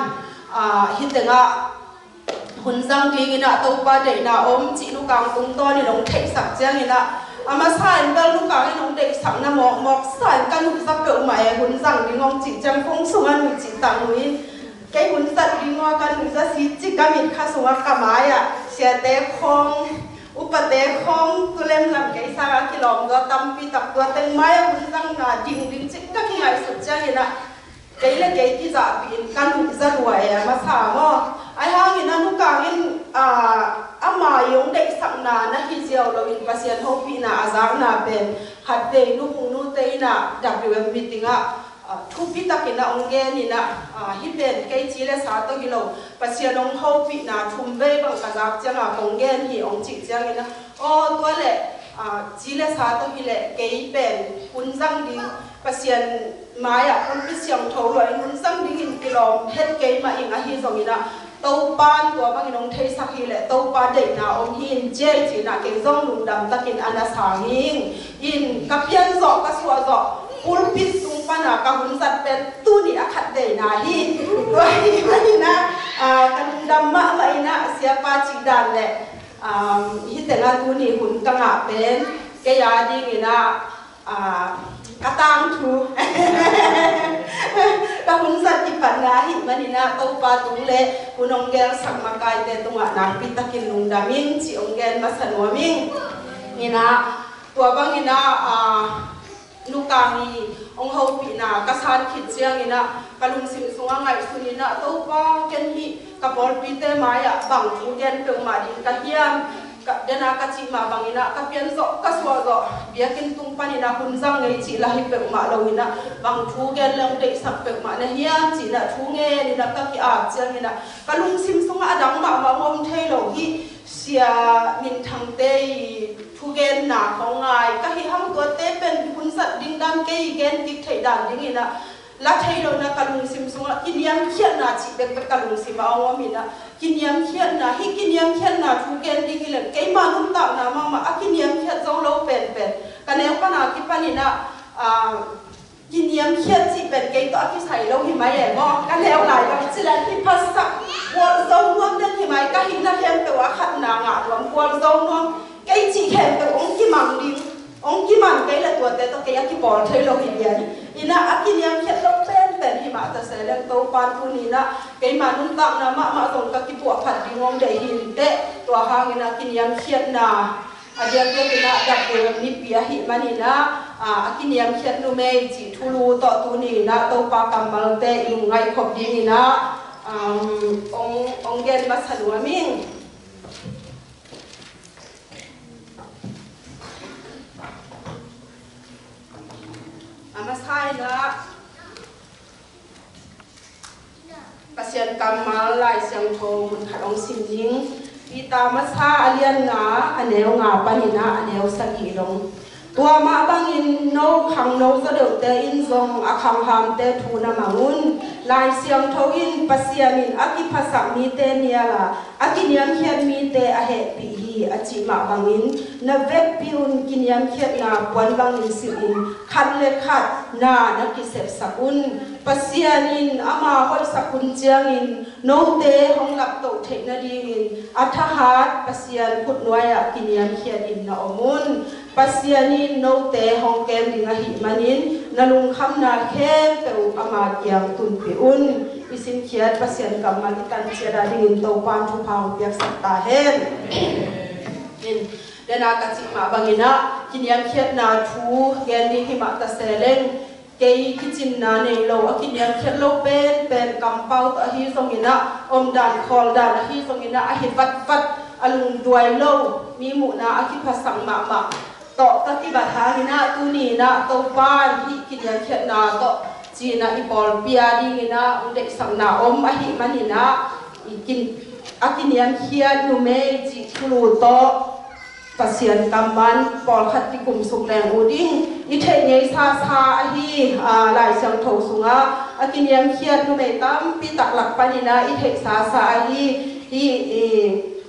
ah, hih tengah hun zang dingin ah Topa deihna om cih Nu Kang tungtawn in hong theihsak ciangin ah, a masa in bel Nu Kang in hong deihsakna mawkmawk sa in ka nuihza peuhmah e, hun zang ding hong cih ciang phone sungah nuih cih tak nuih in, kei hun zat ding aw ka nuihza si cih ka mitkha sungah ka mai-ah siate khawng, upate khawng, tu lemlam kei sangah kilawmzaw tampi tak tua teng mai-ah hun zangna ding ding cih ka kingaihsut ciangin ah, kei le kei kizahpih in ka nuihza lua e, a masa maw. Ahi hangin ah Nu Kang in, ah, ama i hong deihsakna na hi ziau loin Pasian hopihna a zakna pen khatvei Nu Hung Nute in ah W M meeting ah, ah, thupi takin ah hong gen in ah, ah, hih pen kei ci le sa tawh hi lo, Pasian hong hopihna thumvei bang ka zak ciangah kong gen hi hong cih ciangin ah, aw tua leh, ah, ci le sa tawh hi leh kei pen hun zang ding, Pasian mai-ah pulpit siangtho luah in hun zang dingin kilawm het kei mah ing, ahi zongin ah Topa in tua bangin hong theisak hi leh Topa deihna om hi in, ci ei ci in ah kei zong lungdam takin a na sang ing. In ka pian zawh ka suah zawh pulpit tung pana ka hun zat pen tuni a khat deihna hi. Tua hi manin ah, ah, ka lungdam mahmah in ah, siapa cih dan leh, um, hih tengah tuni hun ka ngah pen kei a dingin ah, ah, ka tangthu, ka hun zat kipatna ahih manin ah Topa tung le hun hong gelsak makaite tungah nakpi takin lungdam ing cih hong gen masa nuam ing. In ah, tua bangin ah, ah, Nu Kang i hong hopihna ka san khit ciangin ah ka lungsim sungah ngaihsun in ah, Topa, ken hih ka pawlpite mai-ah bang thu gen peuhmah ding ka hiam? Ka, dena ka cih mah bangin ah ka pian zawh ka suah zawh, biakinn tung panin ah hun zang ngei cih la hi peuhmah loin ah bang thu gen leng deihsak peuhmah na hiam ci in ah thu ngen in ah ka ki-ap ciangin ah ka lungsim sungah a dang mahmah hong om thei lo hi. Sia Min Thangte i thugenna khawng ngai ka hih hang, tuate pen hun zat ding dan kei i gen kik theih dan dingin ah la thei lo in ah ka lungsim sungah kiniamkhiatna cih bek bek ka lungsim ah hong om in ah, kiniamkhiatna, hih kiniamkhiatna thu gen ding hi leh keima nuntakna mahmah a kiniamkhiat zo lo penpen ka neu pana kipanin ah, ah, kiniamkhiat cih pen kei tawh a kisai lo hi mai e maw? Ka neu lai lo ci leng hi phasak, gualzo nuam den hi mai, ka hihna khempeuh ah khatna ngah nuam, gualzo nuam, kei cih khempeuh hong kimang ding, hong kiman kei le tuate tawh kei a kipawl thei lo hi lian. In ah a kiniamkhiat lo penpen hi mah ta se leng Topa in tuni in ah keima nuntakna mahmah zong ka kipuahphat ding hong deih hi inteh, tua hangin ah kiniamkhiatna a diakdiakin ah dap deuh nipi ahih manin ah, ah, a kiniamkhiat numei cih thulu tawh tuni in ah Topa kammalte i lungngaih khop dingin ah, um, hong, hong gen masa nuam ing. A masa in ah Pasian kammal Lai Siangtho mun khat hong sim ding. Peter masa a lian nga, a neu nga panin ah a neu sagih dong. Tua mah bangin no khangno zaw deuhte in zong a khanghamte thu na mang un. Lai Siangtho in Pasian in a kiphasak mite nial a, a kiniamkhiat mite a hehpih hi a cih mah bangin, na vekpi un kiniamkhiatna puan bangin silhin khat le khat na na kisepsak un. Pasian in ama hoihsak hun ciangin note hong laptoh theih nadingin a thahat Pasian khutnuai-ah kiniamkhiatin na om un. Pasian in note hong kem ding ahih manin na lungkhamna khempeuh ama kiang tunpih un. I simkhiat Pasian kammal i tan ciat a dingin Topa'n thupha hong piaksak ta hen. In, dena ka cih mah bangin ah kiniamkhiatna thu gen ding hi mah ta se leng, kei kicinna nei lo, a kiniamkhiat lo penpen kampau tawh ahi zongin ah, omdan khawldan ahi zongin ah, a hi vatvat, a lungduai lo, mi muhna a kiphasak mahmah tawh ka kibat hangin ah, tuni in ah Topa'n hih kiniamkhiatna tawh ci-in ah i pawlpi a dingin ah hong deihsakna om ahih manin ah, i kin-, a kiniamkhiat numei cih thulu tawh Pasian kammal pawlkhat kikum suk leng uh ding. I theih ngeisasa ahi, aa, Lai Siangtho sungah a kiniamkhiat numei tampi tak lak panin ah i theihsasa ahi, hi, i,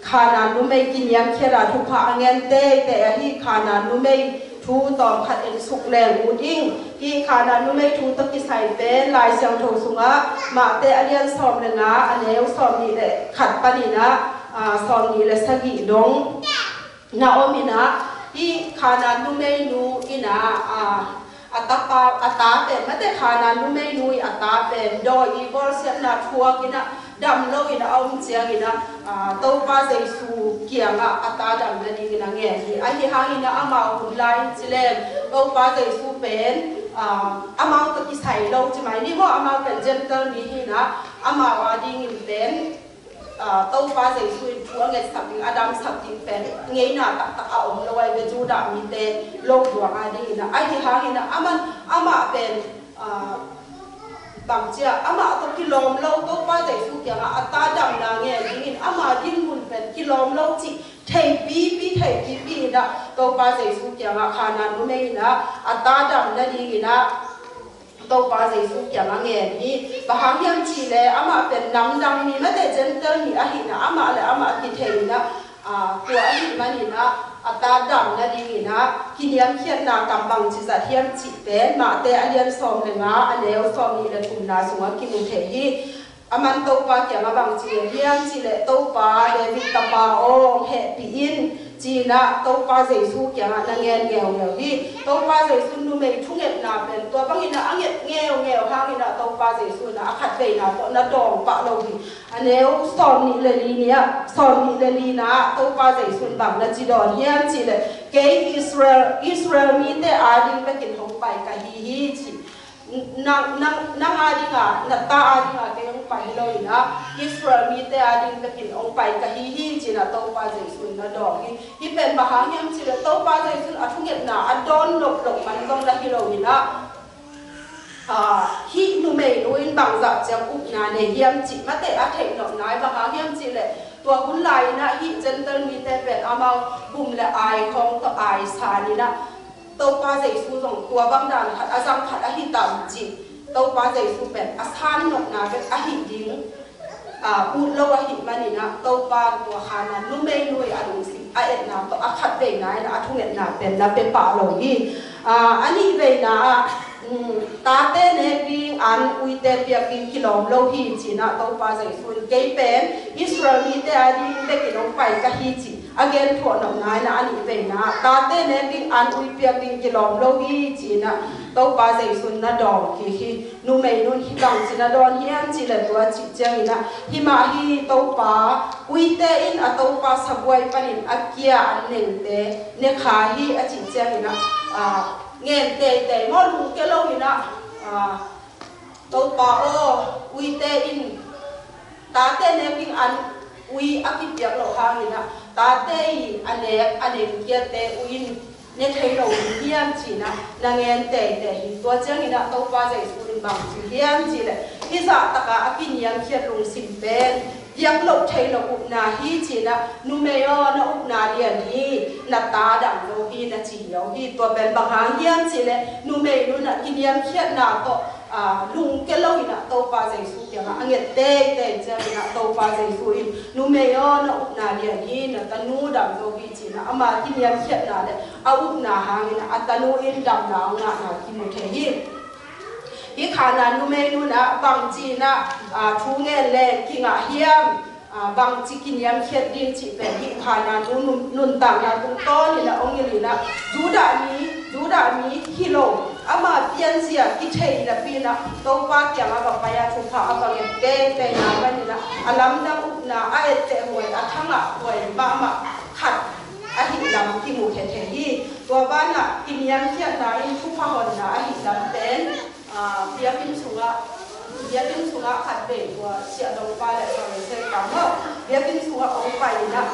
Khanaan numei kiniamkhiat a thupha a ngen teitei ahi Khanaan numei thu tawmkhat en suk leng uh ding. Hi Khanaan numei thu tawh kisai pen Lai Siangtho sungah Mate a lian sawm le nga, a neu sawmnih le khat panin ah, aa, sawmnih le sagih dong na om in ah, hi Khanaan numeinu in ah, aa, a tapa, a ta pen, mate Khanaan numeinu i a ta pen dawi i bawlsiatna thuak in ah, dam lo in ah a om ciangin ah, aa, Topa Jesu kiangah a ta dam nadingin a ngen hi. Ahi hangin ah amau hun lai in ci leng Topa Jesu pen, aa, amau tawh kisai lo ci mai ni maw, amau pen Gentile mi hi in ah, amau a dingin pen, aa, Topa Jesu in thu a ngetsak ding, a damsak ding pen ngeina taktak a om lo ai ve, Judah mite lo buang a dingin ah. Ahi hangin ah aman, amah pen, aa, bangci a, amah tawh kilawm lo, Topa Jesu kiangah a ta damna ngen dingin ama dinmun pen kilawm lo cih theipipi, theipipi in ah Topa Jesu kiangah Khanaan numei in ah a ta dam nadingin ah Topa Jesu kiangah ngen hi. Bang hang hiam cih leh amah pen namdang mi, mate Gentile mi ahih in ah amah le amah kithei in ah, aa, tua ahih manin ah a ta dam nadingin ah kiniamkhiatna kam bangci zat hiam cih pen Mate a lian sawm le nga, a neu sawmnih le thumna sungah kimu thei hi. Aman Topa kiangah bangci ngen hiam cih leh, Topa, David tapa aw, hong hehpih in, ci-in ah Topa Jesu kiangah na ngen ngeungeu hi. Topa Jesu numei thungetna pen tua bangin ah a nget ngeungeu hangin ah Topa Jesu in ah a khatveina tawh na dawng pah lo hi. A neu sawmnih le li ni ah, sawmnih le lina ah Topa Jesu in bang na ci dawn hiam cih leh, kei Israel, Israel mite a ding bekin hong pai ka hi hi, ci. Nang, nang, nang a dinga, na ta a dinga kei hong pai hi lo in ah, Israel mite a ding bekin hong pai ka hi hi, ci-in ah Topa Jesu in na dawng hi. Hih pen bang hang hiam cih leh Topa Jesu in a thungetna a dawn loplop man zong na hi lo in ah, aa, hih numeinu in bangzah ciang upna nei hiam cih mate a theih nopna hi. Bang hang hiam cih leh tua hun lai in ah hih Gentile mite pen amau bum le ai khawng tawh ai san in ah, Topa Jesu zong tua bang dan khat a zang khat ahi tam cih Topa Jesu pen a san nopna bek ahi ding, aa, ut lo ahih manin ah Topa tua Khanaan numeinu i a lungsim a etna tawh a khatveina in ah a thungetna pen na pia pah lo hi. Aa, a nihveina ah, um, tate nek ding an uite piak ding kilawm lo hi, ci-in ah Topa Jesu in kei pen Israel mite a ding bekin hong pai ka hi, ci a gen thuah nopna in ah a nihveina ah tate nek ding an ui piak ding kilawm lo hi, ci-in ah Topa Jesu in na dawng kik hi. Numeinu in hih bangci na dawn hiam cih leh tua cih ciangin ah, hih mah hi Topa, uite in a topa sabuai panin a kia an nengte ne kha hi a cih ciangin ah, aa, ngen teitei maw, lungkia lo in ah, aa, Topa aw, uite in tate nek ding an ui a kipiak loh hangin ah, tate i a nek, a nengkiate ui in ne thei lo ding hiam, ci-in ah na ngen teitei hi. Tua ciangin ah Topa Jesu in bang ci hiam cih leh, Hih zahtakah a kiniamkhiat lungsim pen biak loh thei loh upna hi cinah, numei aw, na upna lian hi, na ta dang zo hi, na ci hi. Tua pen bang hang hiam cihleh numei nunah kiniamkhiatna tawh lungke loinah Topa Jesu kiangah a nget teitei cianginah Topa Jesu in numei aw, na upna lian hi, na tanu dam zo hi cinah ama kiniamkhiatna le a upna hanginah a tanu in damna a ngahna kimu thei hi. Hih Khanaan numei nunah bangci inah thu ngen le kingah hiam? Bangci kiniamkhiat ding cih pen hih Khanaan nu nuntakna tungtawninah hong hilh inah Judah mi, Judah mi hi lo, ama pianzia kithei napi inah Topa kiangah va pai-a thupha a va nget teitei na paninah a lamdang upna a etteh huai, a thangah huai mahmah khat ahih lam kimu khia thei hi. Tua banah kiniamkhiatna in thupha honna ahih lam pen biakinn sungah, biakinn sungah khat vei tua siahdongpa le Pharisee pa maw, biakinn sungah hong pai inah,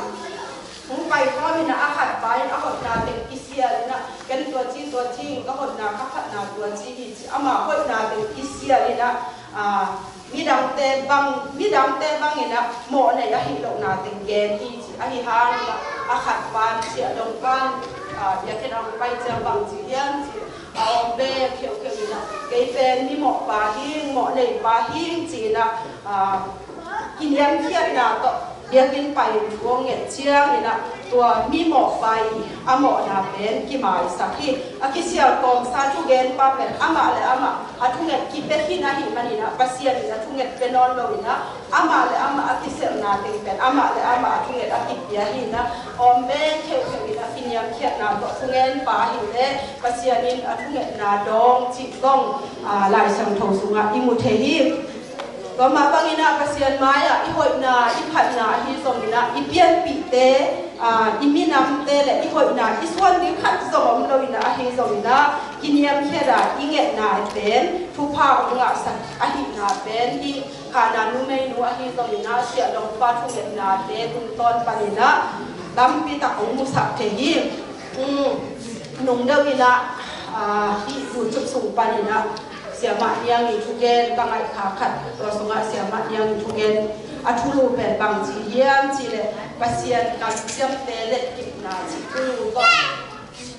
hong pai khawm inah a khatpa in a hotna teng kisial inah, ken tua ci tua ci in ka hotna kha khatna tua ci hi ci, ama hotna teng kisial inah midangte bang, midangte banginah mawhnei ahih lohna teng gen hi ci. Ahi hanginah a khatpa in, siahdongpa in biakinn a hong pai ciang bangci hiam ci a om be kheukheu inah, kei pen mimawhpa hing, mawhneipa hing cinah kiniamkhiatna tawh biakinn pai-in thu hong nget cianginah tua mimawhpa i a mawhna pen kimaisak hi. A kisial kawmsa thugenpa pen amah le amah a thunget kipia khin ahih maninah Pasian in a thunget pia nawn loinah amah le amah a kiselhna teng pen amah le amah a thunget a kipia hinah, om be kheukheu inah kiniamkhiatna tawh thungenpa ahih leh Pasian in a thungetna dawng cih zong Lai Siangtho sungah i mu thei hi. Tua mah banginah Pasian mai-ah i hoihna, i phatna ahi zonginah i pianpihte, i minamte le i hoihna i suan ding khat zong om loinah ahi zonginah kiniamkhiat a i ngetna pen thupha hong ngahsak ahihna pen hih Khanaan numeinu ahi zonginah siahdongpa thungetnate tungtawn paninah tampi tak hong musak thei hi. Nung deuh inah hih YouTube sung paninah Siamah Niang i thugen ka ngaih kha khat, tua sungah Siamah Niang i thugen a thulu pen bangci hiam cihleh Pasian kamciamte letkipna cih thulu tawh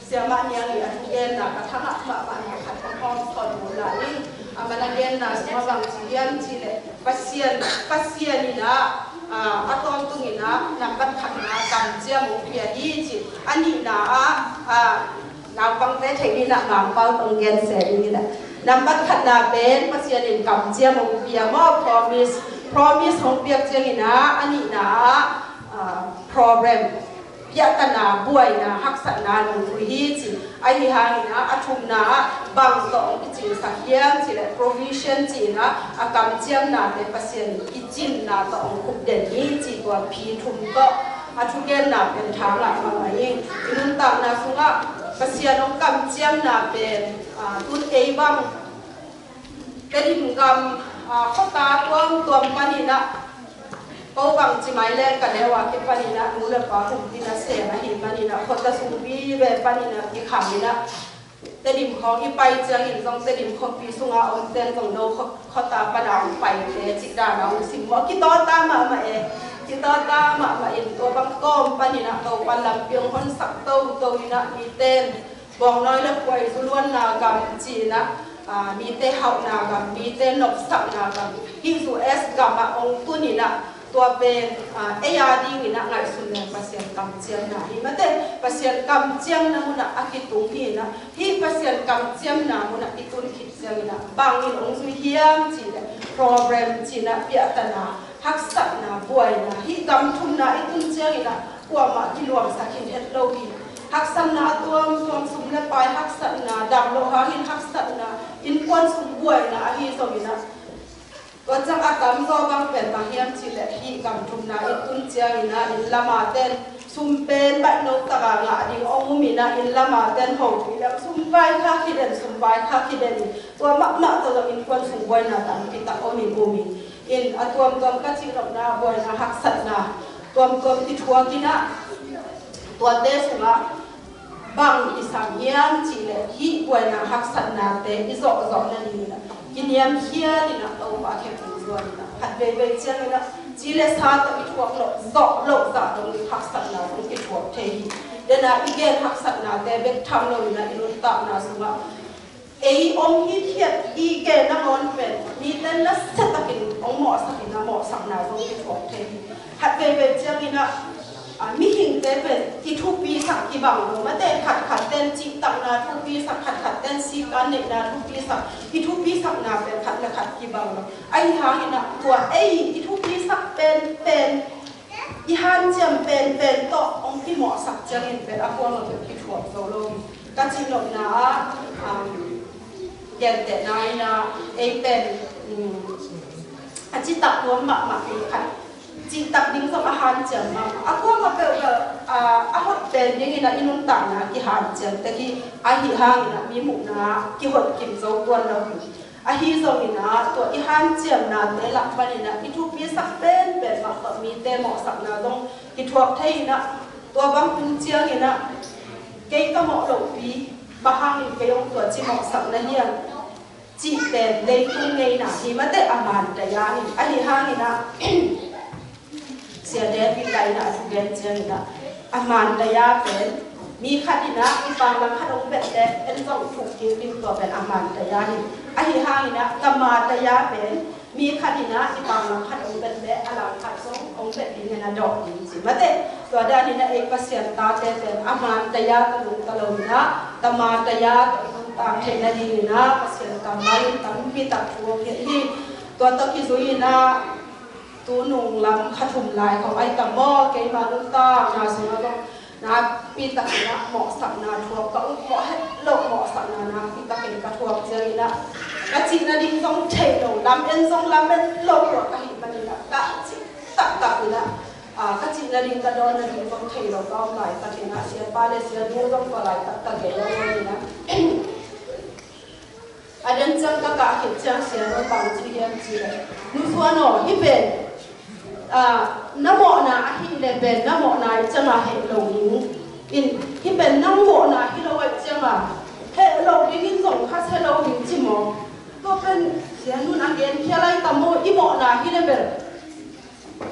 Siamah Niang i a thugenna ka thangah mahmah na khat hong hawm sawn mu lai in, a man a genna sungah bangci hiam cihleh Pasian, Pasian inah a tawntung inah nambat khatna kamciam hong pia hi ci. A nihna ah naupangte theih inah Mangpau tawh hong gen se ding inah, nambat khatna pen Pasian in kamciam hong pia maw, promise, promise hong piak cianginah a nihna ah problem, piahtana, buaina, haksatna nungzui hi ci. Ahi hanginah a thumna ah bang tawh hong kicingsak hiam cihleh provision ci-inah a kamciamnate Pasian in kicinna tawh hong khupden hi ci. Tua phi thum tawh a thugenna pen thangah mahmah hi. I nuntakna sungah Pasian hong kamciamna pen tun ei bang Tedim gam khuata tuamtuam paninah ko bangci mai leng ka neu a kipaninah nu le pa humpinah sem ahih maninah khuata sung vive paninah kikham inah Tedim khawng i pai ciangin zong Tedim khuapi sunga omten zong no khuata pana hong paite cih dana hong sim maw, kitawta mahmah e. Kitawta mahmah in tua bang kawm paninah Topa lampi hong honsak toto inah miten Bawngnawi le Puai zuluanna gam ci-inah mite hauhna gam, mite nopsakna gam, hih U S gamah hong tuninah tua pen ei a dinginah ngaihsun leng Pasian kamciamna hi mate. Pasian kamciamna munah a kitung hinah, hih Pasian kamciamna munah i tun khit cianginah bangin hong zui hiam cihleh problem cinah piahtana, haksatna, buaina, hih gam thumna i tun cianginah kuamah kiluangsak hin het lo hi. Haksatna a tuamtuam, sum le pai haksatna, dam loh hangin haksatna, innkuan sung buaina ahi zonginah tua ciang a tamzaw bang pen bang hiam cihleh hih gam thumna i tun cianginah inn lama ten sum pen baihno taka ngah ding hong uminah inn lama ten hopih leng sum vaikhak hi den, sum vaikhak hi den in tua mahmah tawh zong innkuan sung buaina tampi tak omin umin in a tuamtuam ka cih nopna buaina haksatna tuamtuam i thuak inah tuate sungah bang i sam hiam cihleh hih buaina haksatnate i zawhzawh nadingin Kiniamkhiat in ah Topa khempeuh zuan in ah, khat veivei ciangin ah ci le sa tawh i thuak loh, zawh loh zah dong in haksatna zong kithuak thei hi. Dena i gen haksatnate bek tham lo in ah i nuntakna sungah ei om hithiat i gen nangawn pen mite nasia takin hong mawhsak in ah mawhsakna zong kithuak thei hi. Khat veivei ciangin ah, a, mihingte pen i thupisak kibang lo. Mate khatkhat ten cihtakna thupisak, khatkhat ten sikan neihna thupisak, i thupisakna pen khat le khat kibang lo. Ahi hangin ah tua ei i thupisak penpen, i hanciam penpen tawh hong kimawhsak ciangin pen a kuamah pen kithuak zo lo hi. Ka cih nopna ah, um, gentehna in ah ei pen, um, a citak nuam mahmah hi khat. Cihtak ding zong a hanciam mahmah. A kuamah peuhpeuh, a, a hot pen dingin ah i nuntakna kihanciam tek hi. Ahi hangin ah mi muhna kihot kim zo tuan lo hi. Ahi zongin ah tua i hanciamnate lak panin ah i thupisak penpen mah tawh mite mawhsakna zong kithuak thei in ah, tua bang hun ciangin ah kei ka mawh lohpi, bang hangin kei hong tua ci mawhsak na hiam cihte leitung ngeina hi. Mate a man daya hi. Ahi hangin ah Sia David laina a thugen ciangin ah a man daya pen mi khat in ah i panglang khat hong bet leh en zong thuk kik ding, tua pen a man daya hi. Ahi hangin ah ka ma daya pen mi khat in ah i panglang khat hong bet leh a lang khat zong hong bet ding in a dawh ding ci. Mate tua dan in ah ei Pasian tate pen a man daya ka nungta lo in ah ka ma daya ka nungta theih nadingin ah Pasian kammal in tampi tak thu hong hilh hi. Tua tawh kizui in ah tu nung lam kha thum lai khawng ai tam maw, keima nuntakna sungah zong nakpi takin ah mawhsakna thuak ka um, mawh het loh mawhsakna nakpi takin ka thuak ciangin ah ka cih nading zong thei lo, lam en zong lam en lo ruah ka hih manin ah ka cih taktak in ah, ah, ka cih nading ka dawn nading zong thei lo ka om laitakin ah siapa le sianu zong tua laitak ka gei lo in ah. A den ciang ka kah khit ciang sianu bang ci hiam cih leh, Nu Suan aw, hih pen, ah, na mawhna ahih leh pen na mawhna ahih ciangin heh lo ding in, hih pen nang mawhna hi lo ahih ciangin heh lo dingin zong khasia lo ding ci maw? Tua pen sianu in a gen khia lai tam maw, i mawhna hi leh bel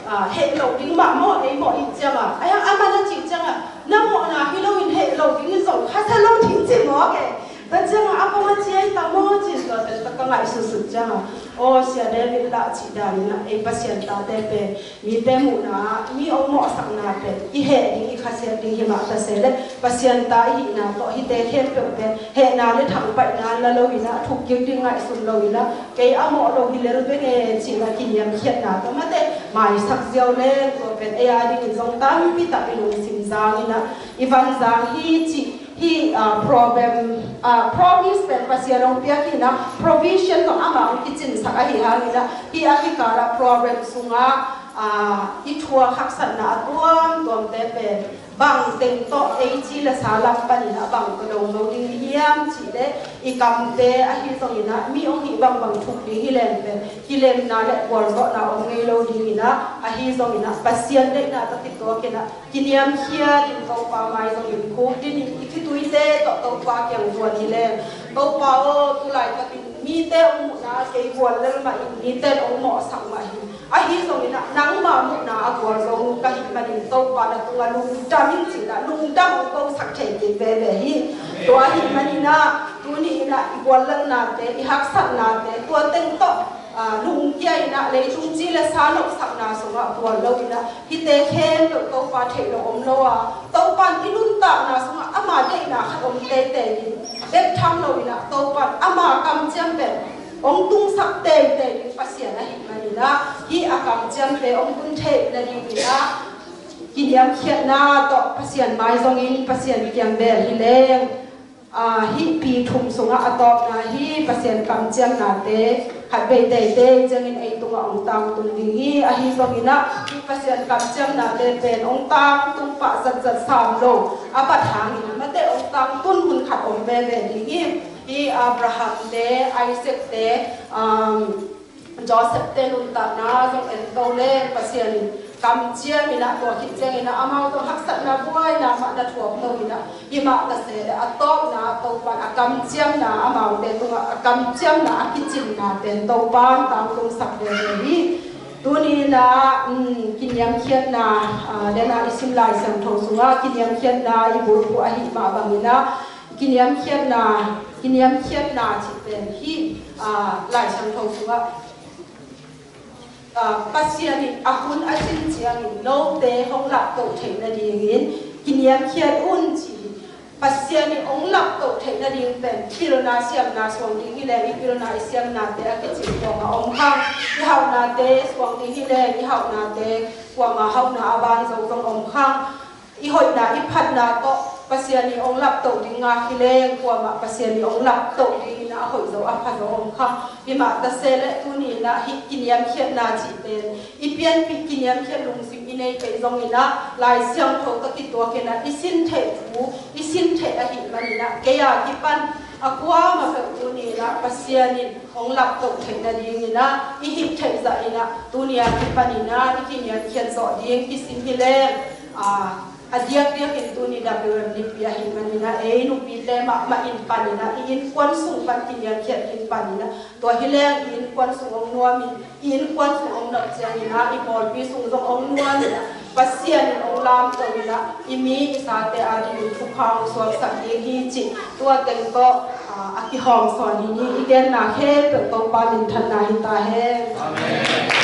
ah, heh lo ding mah maw, ei mawh i cih ciangin. Ahi hang aman a cih ciangin, na mawhna hi loin heh lo dingin zong khasia lo ding ci maw ke. Tua ciangin a pom a ci ai tam maw ci, tua pen ka ngaihsutsut ciangin, aw, Sia David lah cih danin ah ei Pasian tate pen mite muhna ah mi hong mawhsakna pen i heh ding, i khasiat ding hi mah ta se leh Pasian ta i hihna tawh hihte khempeuh pen hehna le thangpaihna la lo in ah, thuk kik ding ngaihsun lo in ah, kei a mawh lo hi lel veng e cih in ah kiniamkhiatna tawh mate maisak ziau leng tua pen ei a dingin zong tampi tak i lungsim zang in ah, i van zang hi cih hi. Ah, problem, ah, promise pen Pasian hong piak hi in ah, provision zong amah hong kicinsak ahi hangin ah, hih a kikal ah problem sungah, ah, i thuak haksatna a tuamtuamte pen bang teng tawh ei ci le sa lam panin ah bang tawh dong lo ding hiam cih leh, i kamte ahi zongin ah mi hong hih bangbang thuk ding hi leng pen kilemna le gualzawhna om ngei lo dingin ah, ahi zongin ah Pasian deihna tawh kituakin ah kiniamkhiat in Topa mai zongin khukdin in i khituite tawh Topa kiang zuan hi leng, Topa aw, tu laitakin mite hong muhna ah kei gual lel mah in, mite in hong mawhsak mah hi. Ahi zongin ah nangma muhna a gualzo nu ka hih manin Topa na tungah lungdam ing ci in ah lungdam hong kosak thei kei veve hi. Tua ahih manin ah tuni in ah i guallelhnate, i haksatnate, tua teng tawh, ah, lungkia in ah leitung ci le sa nopsakna sungah gual lo in ah hihte khempeuh Topa theih loh om lo a, Topa in i nuntakna sungah ama deihna khat om teitei ding bek tham lo in ah Topa in ama kamciam pen hong tungsak teitei ding Pasian ahih manin ah, hih a kamciamte hong tun theih nadingin ah kiniamkhiatna tawh Pasian mai zongin Pasian kiang bel hi leng, ah, hih pi thum sungah a tawpna hih Pasian kamciamnate khat vei teitei ciangin ei tungah hong tangtung ding hi. Ahi zongin ah hih Pasian kamciamnate pen hong tangtung pah zatzat sam lo a, a bat hangin ah mate hong tangtun hun khat om veve ding hi. Hih Abraham te, Isaac te, um, Joseph te nuntakna zong en to le Pasian in kamciam in ah, tua khit ciangin ah amau tawh haksatna buaina mah na thuak lo in ah, himah ka seh le a tawpna Topan a kamciamna amaute tungah a kamciamna a kicinna pen Topan tangtungsak veve hi. Tuni in ah, um, kiniamkhiatna, ah, den a i sim Lai Siangtho sungah kiniamkhiatna i bulphuh ahih mah bangin ah kiniamkhiatna, kiniamkhiatna cih pen hi, ah, Lai Siangtho sungah, ah, Pasian in a hun a cin ciangin note hong laptoh theih nadingin kiniamkhiat un ci hi. Pasian in hong laptoh theih nading pen pilna siamna suang ding hi leng, i pilna i siamnate a kicin kuamah om khang. I hauhnate suang ding hi leng, i hauhnate kuamah hauhna a ban zo zong om khang. I hoihna i phatna tawh Pasian in hong laptoh ding ngak hi leng, kuamah Pasian in hong laptoh ding in ah a hoih zo a pha zo om khang. Himah ta se le tuni in ah hih kiniamkhiatna cih pen i pianpih kiniamkhiat lungsim i nei kei zongin ah Lai Siangtho tawh kituak in ah i sin theih thu, i sin theih ahih manin ah kei a kipan a kuamah peuh tuni in ah Pasian in hong laptoh theih nadingin ah i hih theih zah in ah tuni a kipan in ah i kiniamkhiat zawh ding kisim hi leng, ah, a diakdiakin tuni W M nipi ahih manin ah ei nupite mahmah in pan in ah i innkuan sung pan kiniamkhiat ding pan in ah, tua hi leng i innkuan sung hong nuamin, i innkuan sung hong nop ciangin ah i pawlpi sung zong hong nuamin ah Pasian in hong lamto in ah i mi i sate a dingin thupha hong suaksak ding hi cih tua teng tawh, ah, a kihawm sawn hi ni. I genna khempeuh Topa minthanna hi ta hen. Amen.